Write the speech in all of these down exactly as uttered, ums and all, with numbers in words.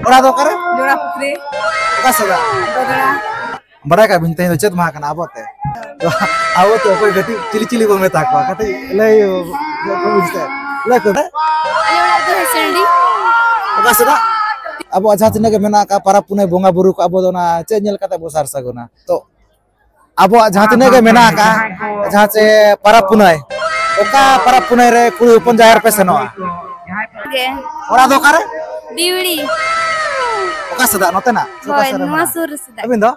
ᱚᱲᱟᱜ ᱫᱚ ᱚᱠᱟᱨᱮ? ᱡᱚᱲᱟ ᱯᱩᱠᱷᱨᱤ᱾ ᱚᱠᱟ ᱥᱮᱫ? ᱵᱚᱫᱲᱟ᱾ ᱵᱟᱰᱟᱭ ᱠᱟᱜ ᱵᱤᱱ ᱛᱮᱦᱮᱧ ᱫᱚ ᱪᱮᱫ ᱢᱟᱦᱟ ᱠᱟᱱᱟ ᱟᱵᱚ ᱛᱮ? ᱛᱚ, ᱟᱵᱚ ᱛᱮ ᱚᱠᱚᱭ ᱠᱟᱹᱴᱤᱡ ᱪᱤᱞᱤ ᱪᱤᱞᱤ ᱵᱚᱱ ᱢᱮᱛᱟ ᱠᱚᱣᱟ? ᱠᱟᱹᱴᱤᱡ ᱞᱟᱹᱭ ᱠᱚ ᱵᱤᱱ ᱥᱮ᱾ ᱞᱟᱹᱭ ᱠᱚ᱾ ᱟᱞᱮ ᱚᱲᱟᱜ ᱫᱚ ᱦᱮᱥᱮᱞᱰᱤ᱾ ᱚᱠᱟ ᱥᱮᱫ? ᱟᱵᱚᱣᱟᱜ ᱡᱟᱦᱟᱸ ᱛᱤᱱᱟᱹᱜ ᱜᱮ ᱢᱮᱱᱟᱜ ᱟᱠᱟᱫ ᱯᱟᱨᱟᱵᱽ ᱯᱩᱱᱟᱹᱭ ᱵᱚᱸᱜᱟ ᱵᱩᱨᱩ ᱠᱚ ᱟᱵᱚ ᱫᱚ ᱚᱱᱟ ᱪᱮᱫ ᱧᱮᱞ ᱠᱟᱛᱮ ᱵᱚ ᱥᱟᱨ ᱥᱟᱹᱜᱩᱱᱟ? ᱛᱚ ᱟᱵᱚᱣᱟᱜ ᱡᱟᱦᱟᱸ ᱛᱤᱱᱟᱹᱜ ᱜᱮ ᱢᱮᱱᱟᱜ ᱟᱠᱟᱫ, ᱡᱟᱦᱟᱸ ᱪᱮ ᱯᱟᱨᱟᱵᱽ ᱯᱩᱱᱟᱹᱭ, ᱚᱠᱟ ᱯᱟᱨᱟᱵᱽ ᱯᱩᱱᱟᱹᱭ ᱨᱮ ᱠᱩᱲᱤ ᱦᱚᱯᱚᱱ ᱡᱟᱦᱮᱨ ᱯᱮ ᱥᱮᱱᱚᱜᱼᱟ? ᱜᱮ᱾ ᱚᱲᱟᱜ ᱫᱚ ᱚᱠᱟᱨᱮ? ᱵᱤᱣᱲᱤ᱾ ᱚᱠᱟ ᱥᱮᱫᱟᱜ, ᱱᱚᱛᱮᱱᱟᱜ? ᱥᱮ ᱚᱠᱟ ᱦᱳᱭ, ᱥᱮᱫ ᱨᱮ ᱱᱚᱣᱟ ᱢᱮᱱᱟᱜᱼᱟ? ᱥᱩᱨ ᱨᱮ ᱥᱮᱫᱟᱜ᱾ ᱟᱹᱵᱤᱱ ᱫᱚ?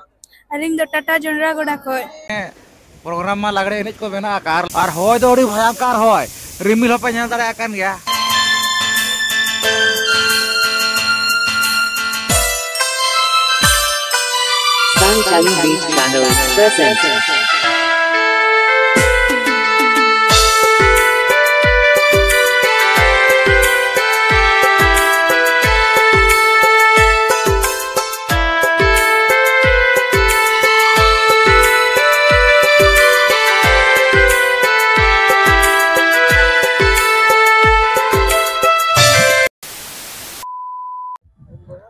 ᱟᱹᱞᱤᱧ ᱫᱚ ᱴᱟᱴᱟ ᱡᱚᱱᱰᱨᱟ ᱜᱚᱰᱟ ᱠᱷᱚᱡ᱾ ᱯᱨᱳᱜᱨᱟᱢ ᱢᱟ ᱞᱟᱜᱽᱲᱮ ᱮᱱᱮᱡ ᱠᱚ ᱢᱮᱱᱟᱜ ᱟᱠᱟᱫ, ᱟᱨ ᱦᱚᱭ ᱫᱚ ᱟᱹᱰᱤ ᱵᱷᱚᱭᱚᱝᱠᱚᱨ ᱦᱚᱭ, ᱨᱤᱢᱤᱞ ᱦᱚᱸᱯᱮ ᱧᱮᱞ ᱫᱟᱲᱮᱭᱟᱜ ᱠᱟᱱ ᱜᱮᱭᱟ᱾ Sunshine Beat Channel presents.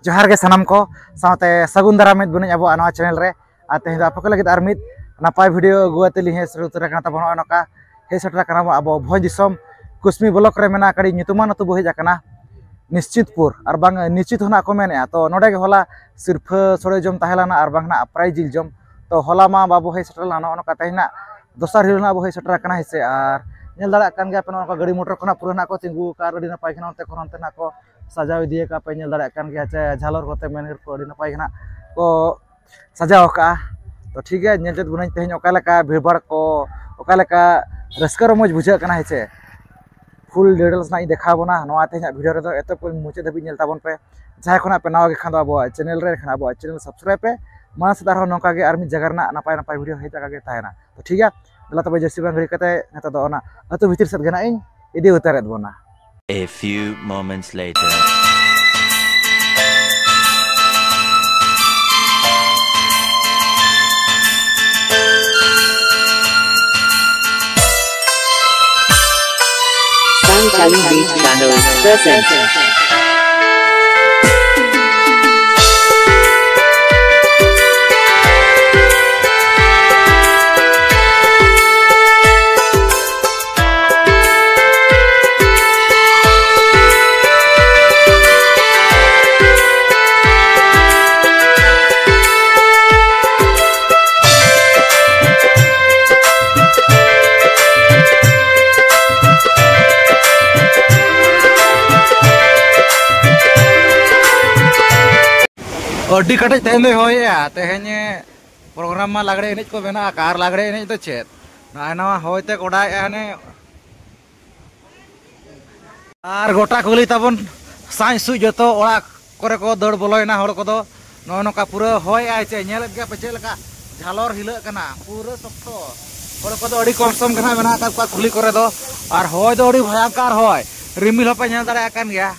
ᱡᱚᱦᱟᱨ ᱜᱮ ᱥᱟᱱᱟᱢ ᱠᱚ, ᱥᱟᱶᱛᱮ ᱥᱟᱹᱜᱩᱱ ᱫᱟᱨᱟᱢ ᱢᱤᱫ ᱵᱚᱱᱟᱹᱧ ᱟᱵᱚᱣᱟᱜ ᱱᱚᱣᱟ ᱪᱮᱱᱮᱞ ᱨᱮ᱾ ᱟᱨ ᱛᱮᱦᱮᱧ ᱫᱚ ᱟᱯᱮ ᱠᱚ ᱞᱟᱹᱜᱤᱫ ᱟᱨ ᱢᱤᱫ ᱱᱟᱯᱟᱭ ᱵᱷᱤᱰᱤᱭᱳ ᱟᱹᱜᱩ ᱠᱟᱛᱮ ᱞᱤᱧ ᱦᱮᱡ ᱥᱮᱴᱮᱨ ᱩᱛᱟᱹᱨ ᱟᱠᱟᱱᱟ ᱛᱟᱵᱚᱱ ᱱᱚᱜᱼᱚᱭ ᱱᱚᱝᱠᱟ᱾ ᱦᱮᱡ ᱥᱮᱴᱮᱨ ᱟᱠᱟᱱᱟ ᱵᱚᱱ ᱟᱵᱚ ᱵᱷᱚᱸᱡᱽ ᱫᱤᱥᱚᱢ ᱠᱩᱥᱢᱤ ᱵᱞᱚᱠ ᱨᱮ ᱢᱮᱱᱟᱜ ᱟᱠᱟᱫ ᱧᱩᱛᱩᱢᱟᱱ ᱟᱹᱛᱩ ᱵᱚ ᱦᱮᱡ ᱟᱠᱟᱱᱟ ᱱᱤᱥᱪᱤᱛᱯᱩᱨ, ᱟᱨ ᱵᱟᱝ ᱱᱤᱥᱪᱤᱛ ᱦᱚᱸ ᱱᱟᱜ ᱠᱚ ᱢᱮᱱᱮᱫᱼᱟ᱾ ᱛᱚ ᱱᱚᱰᱮ ᱜᱮ ᱦᱚᱞᱟ ᱥᱤᱨᱯᱷᱟᱹ ᱥᱳᱲᱮ ᱡᱚᱢ ᱛᱟᱦᱮᱸ ᱞᱮᱱᱟ, ᱟᱨ ᱵᱟᱝ ᱱᱟᱜ ᱯᱨᱟᱭᱤᱡᱽ ᱡᱤᱞ ᱡᱚᱢ᱾ ᱛᱚ ᱦᱚᱞᱟ ᱢᱟ ᱵᱟᱵᱚ ᱦᱮᱡ ᱥᱮᱴᱮᱨ ᱞᱮᱱᱟ, ᱱᱚᱜᱼᱚ ᱱᱚᱝᱠᱟ ᱛᱮᱦᱮᱧ ᱱᱟᱜ ᱫᱚᱥᱟᱨ ᱦᱤᱞᱳᱜ ᱱᱟᱜ ᱵᱚ ᱦᱮᱡ ᱥᱮᱴᱮᱨ ᱟᱠᱟᱱᱟ, ᱦᱮᱸ ᱥᱮ᱾ ᱟᱨ ᱧᱮᱞ ᱫᱟᱲᱮᱭᱟᱜ ᱠᱟᱱ ᱜᱮᱭᱟ ᱯᱮ, ᱱᱚᱜᱼᱚ ᱱᱚᱝᱠᱟ ᱜᱟᱹᱰᱤ ᱢᱚᱴᱚᱨ ᱠᱚ ᱱᱟᱜ ᱯᱩᱨᱟᱹ ᱱᱟᱜ ᱠᱚ ᱛᱤᱸᱜᱩ ᱟᱠᱟᱫ, ᱟᱹᱰᱤ ᱱᱟᱯᱟᱭ ᱜᱮ ᱱᱟᱜ ᱚᱱᱛᱮ ᱠᱷᱚᱱ ᱚᱱᱛᱮ ᱱᱟᱜ ᱠᱚ ᱥᱟᱡᱟᱣ ᱤᱫᱤ ᱟᱠᱟᱫ ᱯᱮ, ᱧᱮᱞ ᱫᱟᱲᱮᱭᱟᱜ ᱠᱟᱱ ᱜᱮᱭᱟ ᱪᱮ ᱡᱷᱟᱞᱚᱨ ᱠᱚᱛᱮ ᱢᱮᱱ ᱠᱚ ᱟᱹᱰᱤ ᱱᱟᱯᱟᱭ ᱜᱮ ᱱᱟᱜ ᱠᱚ ᱥᱟᱡᱟᱣ ᱟᱠᱟᱫᱼᱟ᱾ ᱛᱚ ᱴᱷᱤᱠ ᱜᱮᱭᱟ, ᱧᱮᱞ ᱪᱮᱫ ᱵᱚᱱᱟᱹᱧ ᱛᱮᱦᱮᱧ ᱚᱠᱟ ᱞᱮᱠᱟ ᱵᱷᱤᱲ ᱵᱷᱟᱲ ᱠᱚ, ᱚᱠᱟ ᱞᱮᱠᱟ ᱨᱟᱹᱥᱠᱟᱹ ᱨᱚᱢᱚᱡᱽ ᱵᱩᱡᱷᱟᱹᱜ ᱠᱟᱱᱟ, ᱦᱮᱸ ᱪᱮ᱾ ᱯᱷᱩᱞ ᱰᱤᱴᱮᱞᱥ ᱱᱟᱜ ᱤᱧ ᱫᱮᱠᱷᱟᱣ ᱵᱚᱱᱟ ᱱᱚᱣᱟ ᱛᱮᱦᱮᱧᱟᱜ ᱵᱷᱤᱰᱤᱭᱳ ᱨᱮᱫᱚ᱾ ᱮᱛᱚ ᱯᱩᱨᱟᱹ ᱢᱩᱪᱟᱹᱫ ᱫᱷᱟᱹᱵᱤᱡ ᱧᱮᱞ ᱛᱟᱵᱚᱱ ᱯᱮ᱾ ᱡᱟᱦᱟᱸᱭ ᱠᱷᱚᱱᱟᱜ ᱯᱮ ᱱᱟᱣᱟ ᱜᱮ ᱠᱷᱟᱱ ᱫᱚ ᱟᱵᱚᱣᱟᱜ ᱪᱮᱱᱮᱞ ᱨᱮ, ᱮᱱᱠᱷᱟᱱ ᱟᱵᱚᱣᱟᱜ ᱪᱮᱱᱮᱞ ᱥᱟᱵᱥᱠᱨᱟᱭᱤᱵ ᱯᱮ᱾ ᱢᱟᱲᱟᱝ ᱥᱮᱫ ᱟᱨᱦᱚᱸ ᱱᱚᱝᱠᱟ ᱜᱮ ᱟᱨ ᱢᱤᱫ ᱡᱟᱭᱜᱟ ᱨᱮᱱᱟᱜ ᱱᱟᱯᱟᱭ ᱱᱟᱯᱟᱭ ᱵᱷᱤᱰᱤᱭᱳ ᱦᱮᱡ ᱟᱠᱟ ᱜᱮ ᱛᱟᱦᱮᱱᱟ᱾ ᱛᱚ ᱴᱷᱤᱠ ᱜᱮᱭᱟ, ᱫᱮᱞᱟ ᱛᱚᱵᱮ ᱡᱟᱹᱥᱛᱤ ᱵᱟᱝ ᱜᱷᱟᱹᱲᱤ ᱠᱟᱛᱮ ᱱᱤᱛᱚᱜ ᱫᱚ ᱚᱱᱟ ᱟᱹᱛᱩ ᱵᱷᱤᱛᱤᱨ ᱥᱮᱫ ᱜᱮ ᱱᱟᱜ ᱤᱧ ᱤᱫᱤ ᱩᱛᱟᱹᱨᱮᱫ ᱵᱚᱱᱟ᱾ A few moments later. Windows seven. ᱟᱹᱰᱤ ᱠᱟᱹᱴᱤᱡ ᱛᱮᱦᱮᱧ ᱫᱚᱭ ᱦᱚᱭᱮᱜᱼᱟ᱾ ᱛᱮᱦᱮᱧ ᱯᱨᱳᱜᱨᱟᱢ ᱢᱟ ᱞᱟᱜᱽᱲᱮ ᱮᱱᱮᱡ ᱠᱚ ᱢᱮᱱᱟᱜ ᱟᱠᱟᱫ, ᱟᱨ ᱞᱟᱜᱽᱲᱮ ᱮᱱᱮᱡ ᱫᱚ ᱪᱮᱫ, ᱱᱚᱜᱼᱚᱭ ᱱᱚᱣᱟ ᱦᱚᱭ ᱛᱮ ᱠᱚᱰᱟᱭᱮᱜᱼᱟ ᱦᱟᱱᱮ᱾ ᱟᱨ ᱜᱚᱴᱟ ᱠᱩᱞᱦᱤ ᱛᱟᱵᱚᱱ ᱥᱟᱸᱡ ᱥᱩᱡ, ᱡᱚᱛᱚ ᱚᱲᱟᱜ ᱠᱚᱨᱮ ᱠᱚ ᱫᱟᱹᱲ ᱵᱚᱞᱚᱭᱮᱱᱟ ᱦᱚᱲ ᱠᱚᱫᱚ᱾ ᱱᱚᱜᱼᱚ ᱱᱚᱝᱠᱟ ᱯᱩᱨᱟᱹ ᱦᱚᱭᱮᱜᱼᱟᱭ ᱪᱮ, ᱧᱮᱞᱮᱫ ᱜᱮᱭᱟ ᱯᱮ ᱪᱮᱫ ᱞᱮᱠᱟ ᱡᱷᱟᱞᱚᱨ ᱦᱤᱞᱟᱹᱜ ᱠᱟᱱᱟ, ᱯᱩᱨᱟᱹ ᱥᱚᱠᱛᱚ᱾ ᱦᱚᱲ ᱠᱚᱫᱚ ᱟᱹᱰᱤ ᱠᱚᱢ ᱥᱚᱢ ᱜᱮ ᱱᱟᱦᱟᱜ ᱢᱮᱱᱟᱜ ᱟᱠᱟᱫ ᱠᱚᱣᱟ ᱠᱩᱞᱦᱤ ᱠᱚᱨᱮ ᱫᱚ᱾ ᱟᱨ ᱦᱚᱭ ᱫᱚ ᱟᱹᱰᱤ ᱵᱷᱚᱭᱚᱝᱠᱟᱨ ᱦᱚᱭ, ᱨᱤᱢᱤᱞ ᱦᱚᱸᱯᱮ ᱧᱮᱞ ᱫᱟᱲᱮᱭᱟᱜ ᱠᱟᱱ ᱜᱮᱭᱟ᱾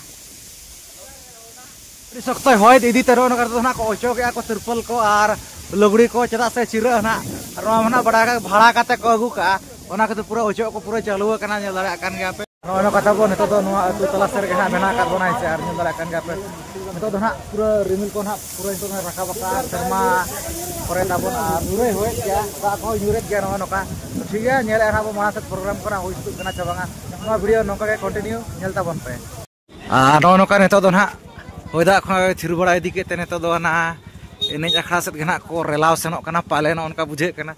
ᱟᱹᱰᱤ ᱥᱚᱠᱛᱚᱭ ᱦᱚᱭ ᱤᱫᱤ ᱛᱮ ᱱᱚᱜᱼᱚ ᱱᱚᱝᱠᱟ ᱨᱮᱫᱚ ᱱᱟᱦᱟᱜ ᱠᱚ ᱚᱪᱚᱜᱮᱜᱼᱟ ᱠᱚ ᱛᱤᱨᱯᱚᱞ ᱠᱚ ᱟᱨ ᱞᱩᱜᱽᱲᱤ ᱠᱚ, ᱪᱮᱫᱟᱜ ᱥᱮ ᱪᱤᱨᱟᱹᱜᱼᱟ ᱱᱟᱦᱟᱜ᱾ ᱟᱨ ᱱᱚᱣᱟ ᱢᱟ ᱱᱟᱦᱟᱜ ᱵᱟᱲᱟ-, ᱵᱷᱟᱲᱟ ᱠᱟᱛᱮ ᱠᱚ ᱟᱹᱜᱩ ᱠᱟᱜᱼᱟ, ᱚᱱᱟ ᱠᱷᱟᱹᱛᱤᱨ ᱯᱩᱨᱟᱹ ᱚᱪᱚᱜ ᱠᱚ ᱯᱩᱨᱟᱹ ᱪᱟᱹᱞᱩ ᱟᱠᱟᱱᱟ, ᱧᱮᱞ ᱫᱟᱲᱮᱭᱟᱜ ᱠᱟᱱ ᱜᱮᱭᱟ ᱯᱮ᱾ ᱱᱚᱜᱼᱚᱭ ᱱᱚᱝᱠᱟ ᱛᱟᱵᱚ ᱱᱤᱛᱚᱜ ᱫᱚ ᱱᱚᱣᱟ ᱟᱹᱛᱩ ᱛᱟᱞᱟ ᱥᱮᱫ ᱨᱮᱜᱮ ᱱᱟᱦᱟᱜ ᱢᱮᱱᱟᱜ ᱟᱠᱟᱫ ᱵᱚᱱᱟ, ᱦᱮᱸ ᱥᱮ, ᱟᱨ ᱧᱮᱞ ᱫᱟᱲᱮᱭᱟᱜ ᱠᱟᱱ ᱜᱮᱭᱟ ᱯᱮ ᱱᱤᱛᱚᱜ ᱫᱚ ᱱᱟᱦᱟᱜ ᱯᱩᱨᱟᱹ ᱨᱤᱢᱤᱞ ᱠᱚ ᱱᱟᱦᱟᱜ ᱯᱩᱨᱟᱹ ᱱᱤᱛᱚᱜ ᱫᱚ ᱨᱟᱠᱟᱵ ᱟᱠᱟᱫᱼᱟ ᱥᱮᱨᱢᱟ ᱠᱚᱨᱮ ᱛᱟᱵᱚᱱ, ᱟᱨ ᱯᱩᱨᱟᱹᱭ ᱦᱚᱭᱮᱫ ᱜᱮᱭᱟ, ᱫᱟᱜ ᱠᱚᱦᱚᱸ ᱧᱩᱨᱮᱫ ᱜᱮᱭᱟ ᱱᱚᱜᱼᱚ ᱱᱚᱝᱠᱟ᱾ ᱛᱚ ᱴᱷᱤᱠ ᱜᱮᱭᱟ, ᱧᱮᱞᱮᱫᱼᱟ ᱱᱟᱦᱟᱜ ᱵᱚ ᱢᱟᱲᱟᱝ ᱥᱮᱫ ᱯᱨᱳᱜᱨᱟᱢ ᱠᱚ ᱱᱟᱦᱟᱜ ᱦᱩᱭ ᱥᱟᱹᱛᱚᱜ ᱠᱟᱱᱟ ᱪᱮ ᱵᱟᱝᱟ᱾ ᱱᱚᱣᱟ ᱵᱷᱤᱰᱤᱭᱳ ᱱᱚᱝᱠᱟ ᱜᱮ ᱠᱚᱱᱴᱤᱱᱤᱭᱩ ᱧᱮᱞ ᱛᱟᱵᱚᱱ ᱯᱮ᱾ ᱟᱨ ᱱᱚᱜᱼᱚ ᱱᱚᱝᱠᱟ ᱱᱤᱛᱚᱜ ᱫᱚ ᱱᱟᱦᱟᱜ ᱦᱚᱭ ᱫᱟᱜ ᱠᱷᱚᱱ ᱛᱷᱤᱨ ᱵᱟᱲᱟ ᱤᱫᱤ ᱠᱮᱫ ᱛᱮ ᱱᱤᱛᱚᱜ ᱫᱚ ᱚᱱᱟ ᱮᱱᱮᱡ ᱟᱠᱷᱲᱟ ᱥᱮᱫ ᱜᱮ ᱱᱟᱦᱟᱜ ᱠᱚ ᱨᱮᱞᱟᱣ ᱥᱮᱱᱚᱜ ᱠᱟᱱᱟ ᱯᱟᱞᱮ, ᱱᱚᱜᱼᱚ ᱱᱚᱝᱠᱟ ᱵᱩᱡᱷᱟᱹᱜ ᱠᱟᱱᱟ᱾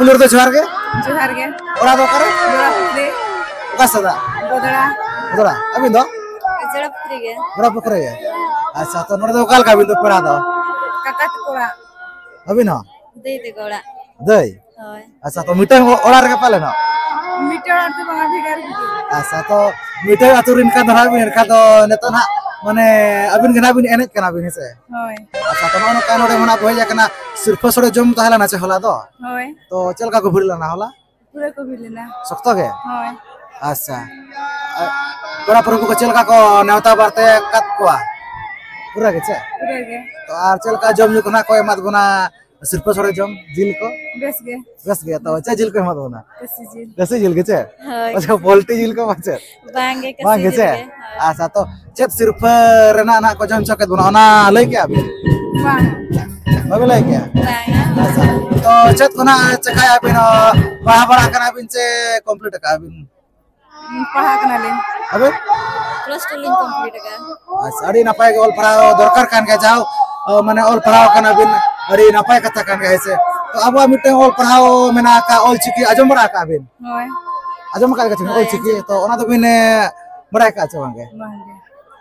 ᱫᱚ ᱡᱚᱦᱟᱨ ᱜᱮ᱾ ᱡᱚᱦᱟᱨ ᱜᱮ᱾ ᱚᱲᱟᱜ ᱫᱚ ᱚᱠᱟᱨᱮ? ᱡᱚᱲᱟ ᱯᱩᱠᱷᱨᱤ᱾ ᱚᱠᱟ ᱥᱮᱫᱟᱜ? ᱵᱚᱫᱲᱟ᱾ ᱵᱚᱫᱲᱟ᱾ ᱟᱹᱵᱤᱱ ᱫᱚ? ᱡᱚᱲᱟ ᱯᱩᱠᱷᱨᱤ ᱜᱮ᱾ ᱡᱚᱲᱟ ᱯᱩᱠᱷᱨᱤ ᱜᱮ᱾ ᱟᱪᱪᱷᱟ, ᱛᱚ ᱱᱚᱰᱮ ᱫᱚ ᱚᱠᱟ ᱞᱮᱠᱟ ᱵᱤᱱ ᱫᱩ ᱯᱮᱲᱟ ᱫᱚ? ᱠᱟᱠᱟ ᱛᱟᱠᱚ ᱚᱲᱟᱜ᱾ ᱟᱹᱵᱤᱱ ᱦᱚᱸ? ᱫᱟᱹᱭ ᱛᱟᱠᱚ ᱚᱲᱟᱜ᱾ ᱫᱟᱹᱭ? ᱦᱳᱭ᱾ ᱟᱪᱪᱷᱟ, ᱛᱚ ᱢᱤᱫᱴᱟᱝ ᱚ-, ᱚᱲᱟᱜ ᱨᱮᱜᱮ ᱯᱟᱞᱮᱱ ᱦᱚᱸ? ᱢᱤᱫᱴᱟᱝ ᱚᱲᱟᱜ ᱫᱚ ᱵᱟᱝᱟ, ᱵᱷᱮᱜᱟᱨ ᱵᱷᱮᱜᱟᱨ᱾ ᱟᱪᱪᱷᱟ, ᱛᱚ ᱢᱤᱫᱴᱟᱝ ᱟᱹᱛᱩ ᱨᱮᱱ ᱠᱟᱱ ᱫᱷᱟᱨᱟ ᱵᱤᱱ, ᱮᱱᱠᱷᱟᱱ ᱫᱚ ᱱᱤᱛᱚᱜ ᱱᱟᱦᱟᱜ ᱢᱟᱱᱮ ᱟᱹᱵᱤᱱ ᱜᱮ ᱱᱟᱦᱟᱜ ᱵᱤᱱ ᱮᱱᱮᱡ ᱠᱟᱱᱟ ᱵᱤᱱ, ᱦᱮᱸ ᱥᱮ? ᱦᱳᱭ᱾ ᱟᱪᱪᱷᱟ, ᱛᱚ ᱱᱚᱜᱼᱚ ᱱᱚᱝᱠᱟ ᱱᱚᱰᱮ ᱢᱟ ᱱᱟᱦᱟᱜ ᱵᱚ ᱦᱮᱡ ᱟᱠᱟᱱᱟ, ᱥᱤᱨᱯᱟᱹ ᱥᱚᱲᱮ ᱡᱚᱢ ᱛᱟᱦᱮᱸ ᱞᱮᱱᱟ ᱪᱮ ᱦᱚᱞᱟ ᱫᱚ? ᱦᱳᱭ᱾ ᱛᱚ ᱪᱮᱫ ᱞᱮᱠᱟ ᱠᱚ ᱵᱷᱤᱲ ᱞᱮᱱᱟ ᱦᱚᱞᱟ? ᱯᱩᱨᱟᱹ ᱠᱚ ᱵᱷᱤᱲ ᱞᱮᱱᱟ᱾ ᱥᱚᱠᱛᱚ ᱜᱮ? ᱦᱳᱭ᱾ ᱟᱪᱪᱷᱟ᱾ ᱟ-, ᱯᱮᱲᱟ ᱯᱩᱨᱵᱷᱩ ᱠᱚ ᱪᱮᱫ ᱞᱮᱠᱟ ᱠᱚ ᱱᱮᱣᱛᱟ ᱵᱟᱨᱛᱮ ᱟᱠᱟᱫ ᱠᱚᱣᱟ? ᱯᱩᱨᱟᱹ ᱜᱮ ᱪᱮ? ᱯᱩᱨᱟᱹ ᱜᱮ᱾ ᱛᱚ ᱟᱨ ᱪᱮᱫ ᱞᱮᱠᱟ ᱡᱚᱢ ᱧᱩ ᱠᱚ ᱱᱟᱦᱟᱜ ᱠᱚ ᱮᱢᱟᱫ ᱵᱚᱱᱟ? ᱥᱤᱨᱯᱟᱹ ᱥᱚᱲᱮ ᱡᱚᱢ, ᱡᱤᱞ ᱠᱚ? ᱵᱮᱥ ᱜᱮ᱾ ᱵᱮᱥ ᱜᱮᱭᱟ᱾ ᱛᱚ ᱪᱮᱫ ᱡᱤᱞ ᱠᱚ ᱮᱢᱟᱫ ᱵᱚᱱᱟ? ᱠᱟᱹᱥᱤ ᱡᱤᱞ᱾ ᱠᱟᱹᱥᱤ ᱡᱤᱞ ᱜᱮ ᱪᱮ? ᱦᱳᱭ᱾ ᱟᱪᱪᱷᱟ, ᱯᱳᱞᱴᱤ ᱡᱤᱞ ᱠᱚ ᱯᱟᱪᱮᱫ? ᱵᱟᱝ ᱜᱮ, ᱵᱟᱝ ᱠᱟᱹᱥᱤ ᱜᱮ ᱡᱤᱞ ᱪᱮ? ᱜᱮ᱾ ᱦᱳᱭ᱾ ᱟᱪᱪᱷᱟ, ᱛᱚ ᱪᱮᱫ ᱥᱤᱨᱯᱟᱹ ᱨᱮᱱᱟᱜ ᱱᱟᱜ ᱠᱚ ᱡᱚᱢ ᱦᱚᱪᱚ ᱠᱮᱫ ᱵᱚᱱᱟ, ᱚᱱᱟ ᱞᱟᱹᱭ ᱠᱮᱜᱼᱟ ᱵᱤᱱ? ᱵᱟᱝ᱾ ᱵᱟᱵᱤᱱ ᱞᱟᱹᱭ ᱠᱮᱜᱼᱟ? ᱵᱟᱝ᱾ ᱟᱪᱪᱷᱟ, ᱛᱚ ᱪᱮᱫ ᱠᱚ ᱱᱟᱜ ᱪᱮᱠᱟᱭᱟ ᱵᱤᱱ? ᱯᱟᱲᱦᱟᱣ ᱵᱟᱲᱟ ᱠᱟᱱᱟ ᱵᱤᱱ ᱪᱮ ᱠᱚᱢᱯᱞᱤᱴ ᱟᱠᱟᱜᱼᱟ ᱵᱤᱱ? ᱯᱟᱲᱦᱟᱜ ᱠᱟᱱᱟᱞᱤᱧ᱾ ᱟᱵᱤᱱ? ᱯᱞᱟᱥ ᱴᱩ ᱞᱤᱧ ᱠᱚᱢᱯᱞᱤᱴ ᱟᱠᱟᱫᱼᱟ᱾ ᱟᱪᱪᱷᱟ, ᱟᱹᱰᱤ ᱱᱟᱯᱟᱭ ᱜᱮ ᱚᱞ ᱯᱟᱲᱦᱟᱣ ᱫᱚᱨᱠᱟᱨ ᱠᱟᱱ ᱜᱮᱭᱟ᱾ ᱡᱟᱦᱟᱸ, ᱚ, ᱢᱟᱱᱮ ᱚᱞ ᱯᱟᱲᱦᱟᱣ ᱠᱟᱱᱟ ᱵᱤᱱ, ᱟᱹᱰᱤ ᱱᱟᱯᱟᱭ ᱠᱟᱛᱷᱟ ᱠᱟᱱ ᱜᱮᱭᱟ, ᱦᱮᱸ ᱥᱮ? ᱛᱚ ᱟᱵᱚᱣᱟᱜ ᱢᱤᱫᱴᱟᱝ ᱚᱞ ᱯᱟᱲᱦᱟᱣ ᱢᱮᱱᱟᱜ ᱟᱠᱟᱫ, ᱚᱞ ᱪᱤᱠᱤ ᱟᱸᱡᱚᱢ ᱵᱟᱲᱟ ᱟᱠᱟᱫ ᱵᱤᱱ? ᱦᱳᱭ᱾ ᱟᱸᱡᱚᱢ ᱟᱠᱟᱫ ᱜᱮᱭᱟ ᱦᱳᱭ, ᱚᱞ ᱪᱤᱠᱤ? ᱟᱸᱡᱚᱢ᱾ ᱛᱚ ᱚᱱᱟ ᱫᱚᱵᱤᱱ, ᱮ, ᱵᱟᱲᱟᱭ ᱟᱠᱟᱫ ᱪᱮ ᱵᱟᱝ ᱜᱮ? ᱵᱟᱝ ᱜᱮ᱾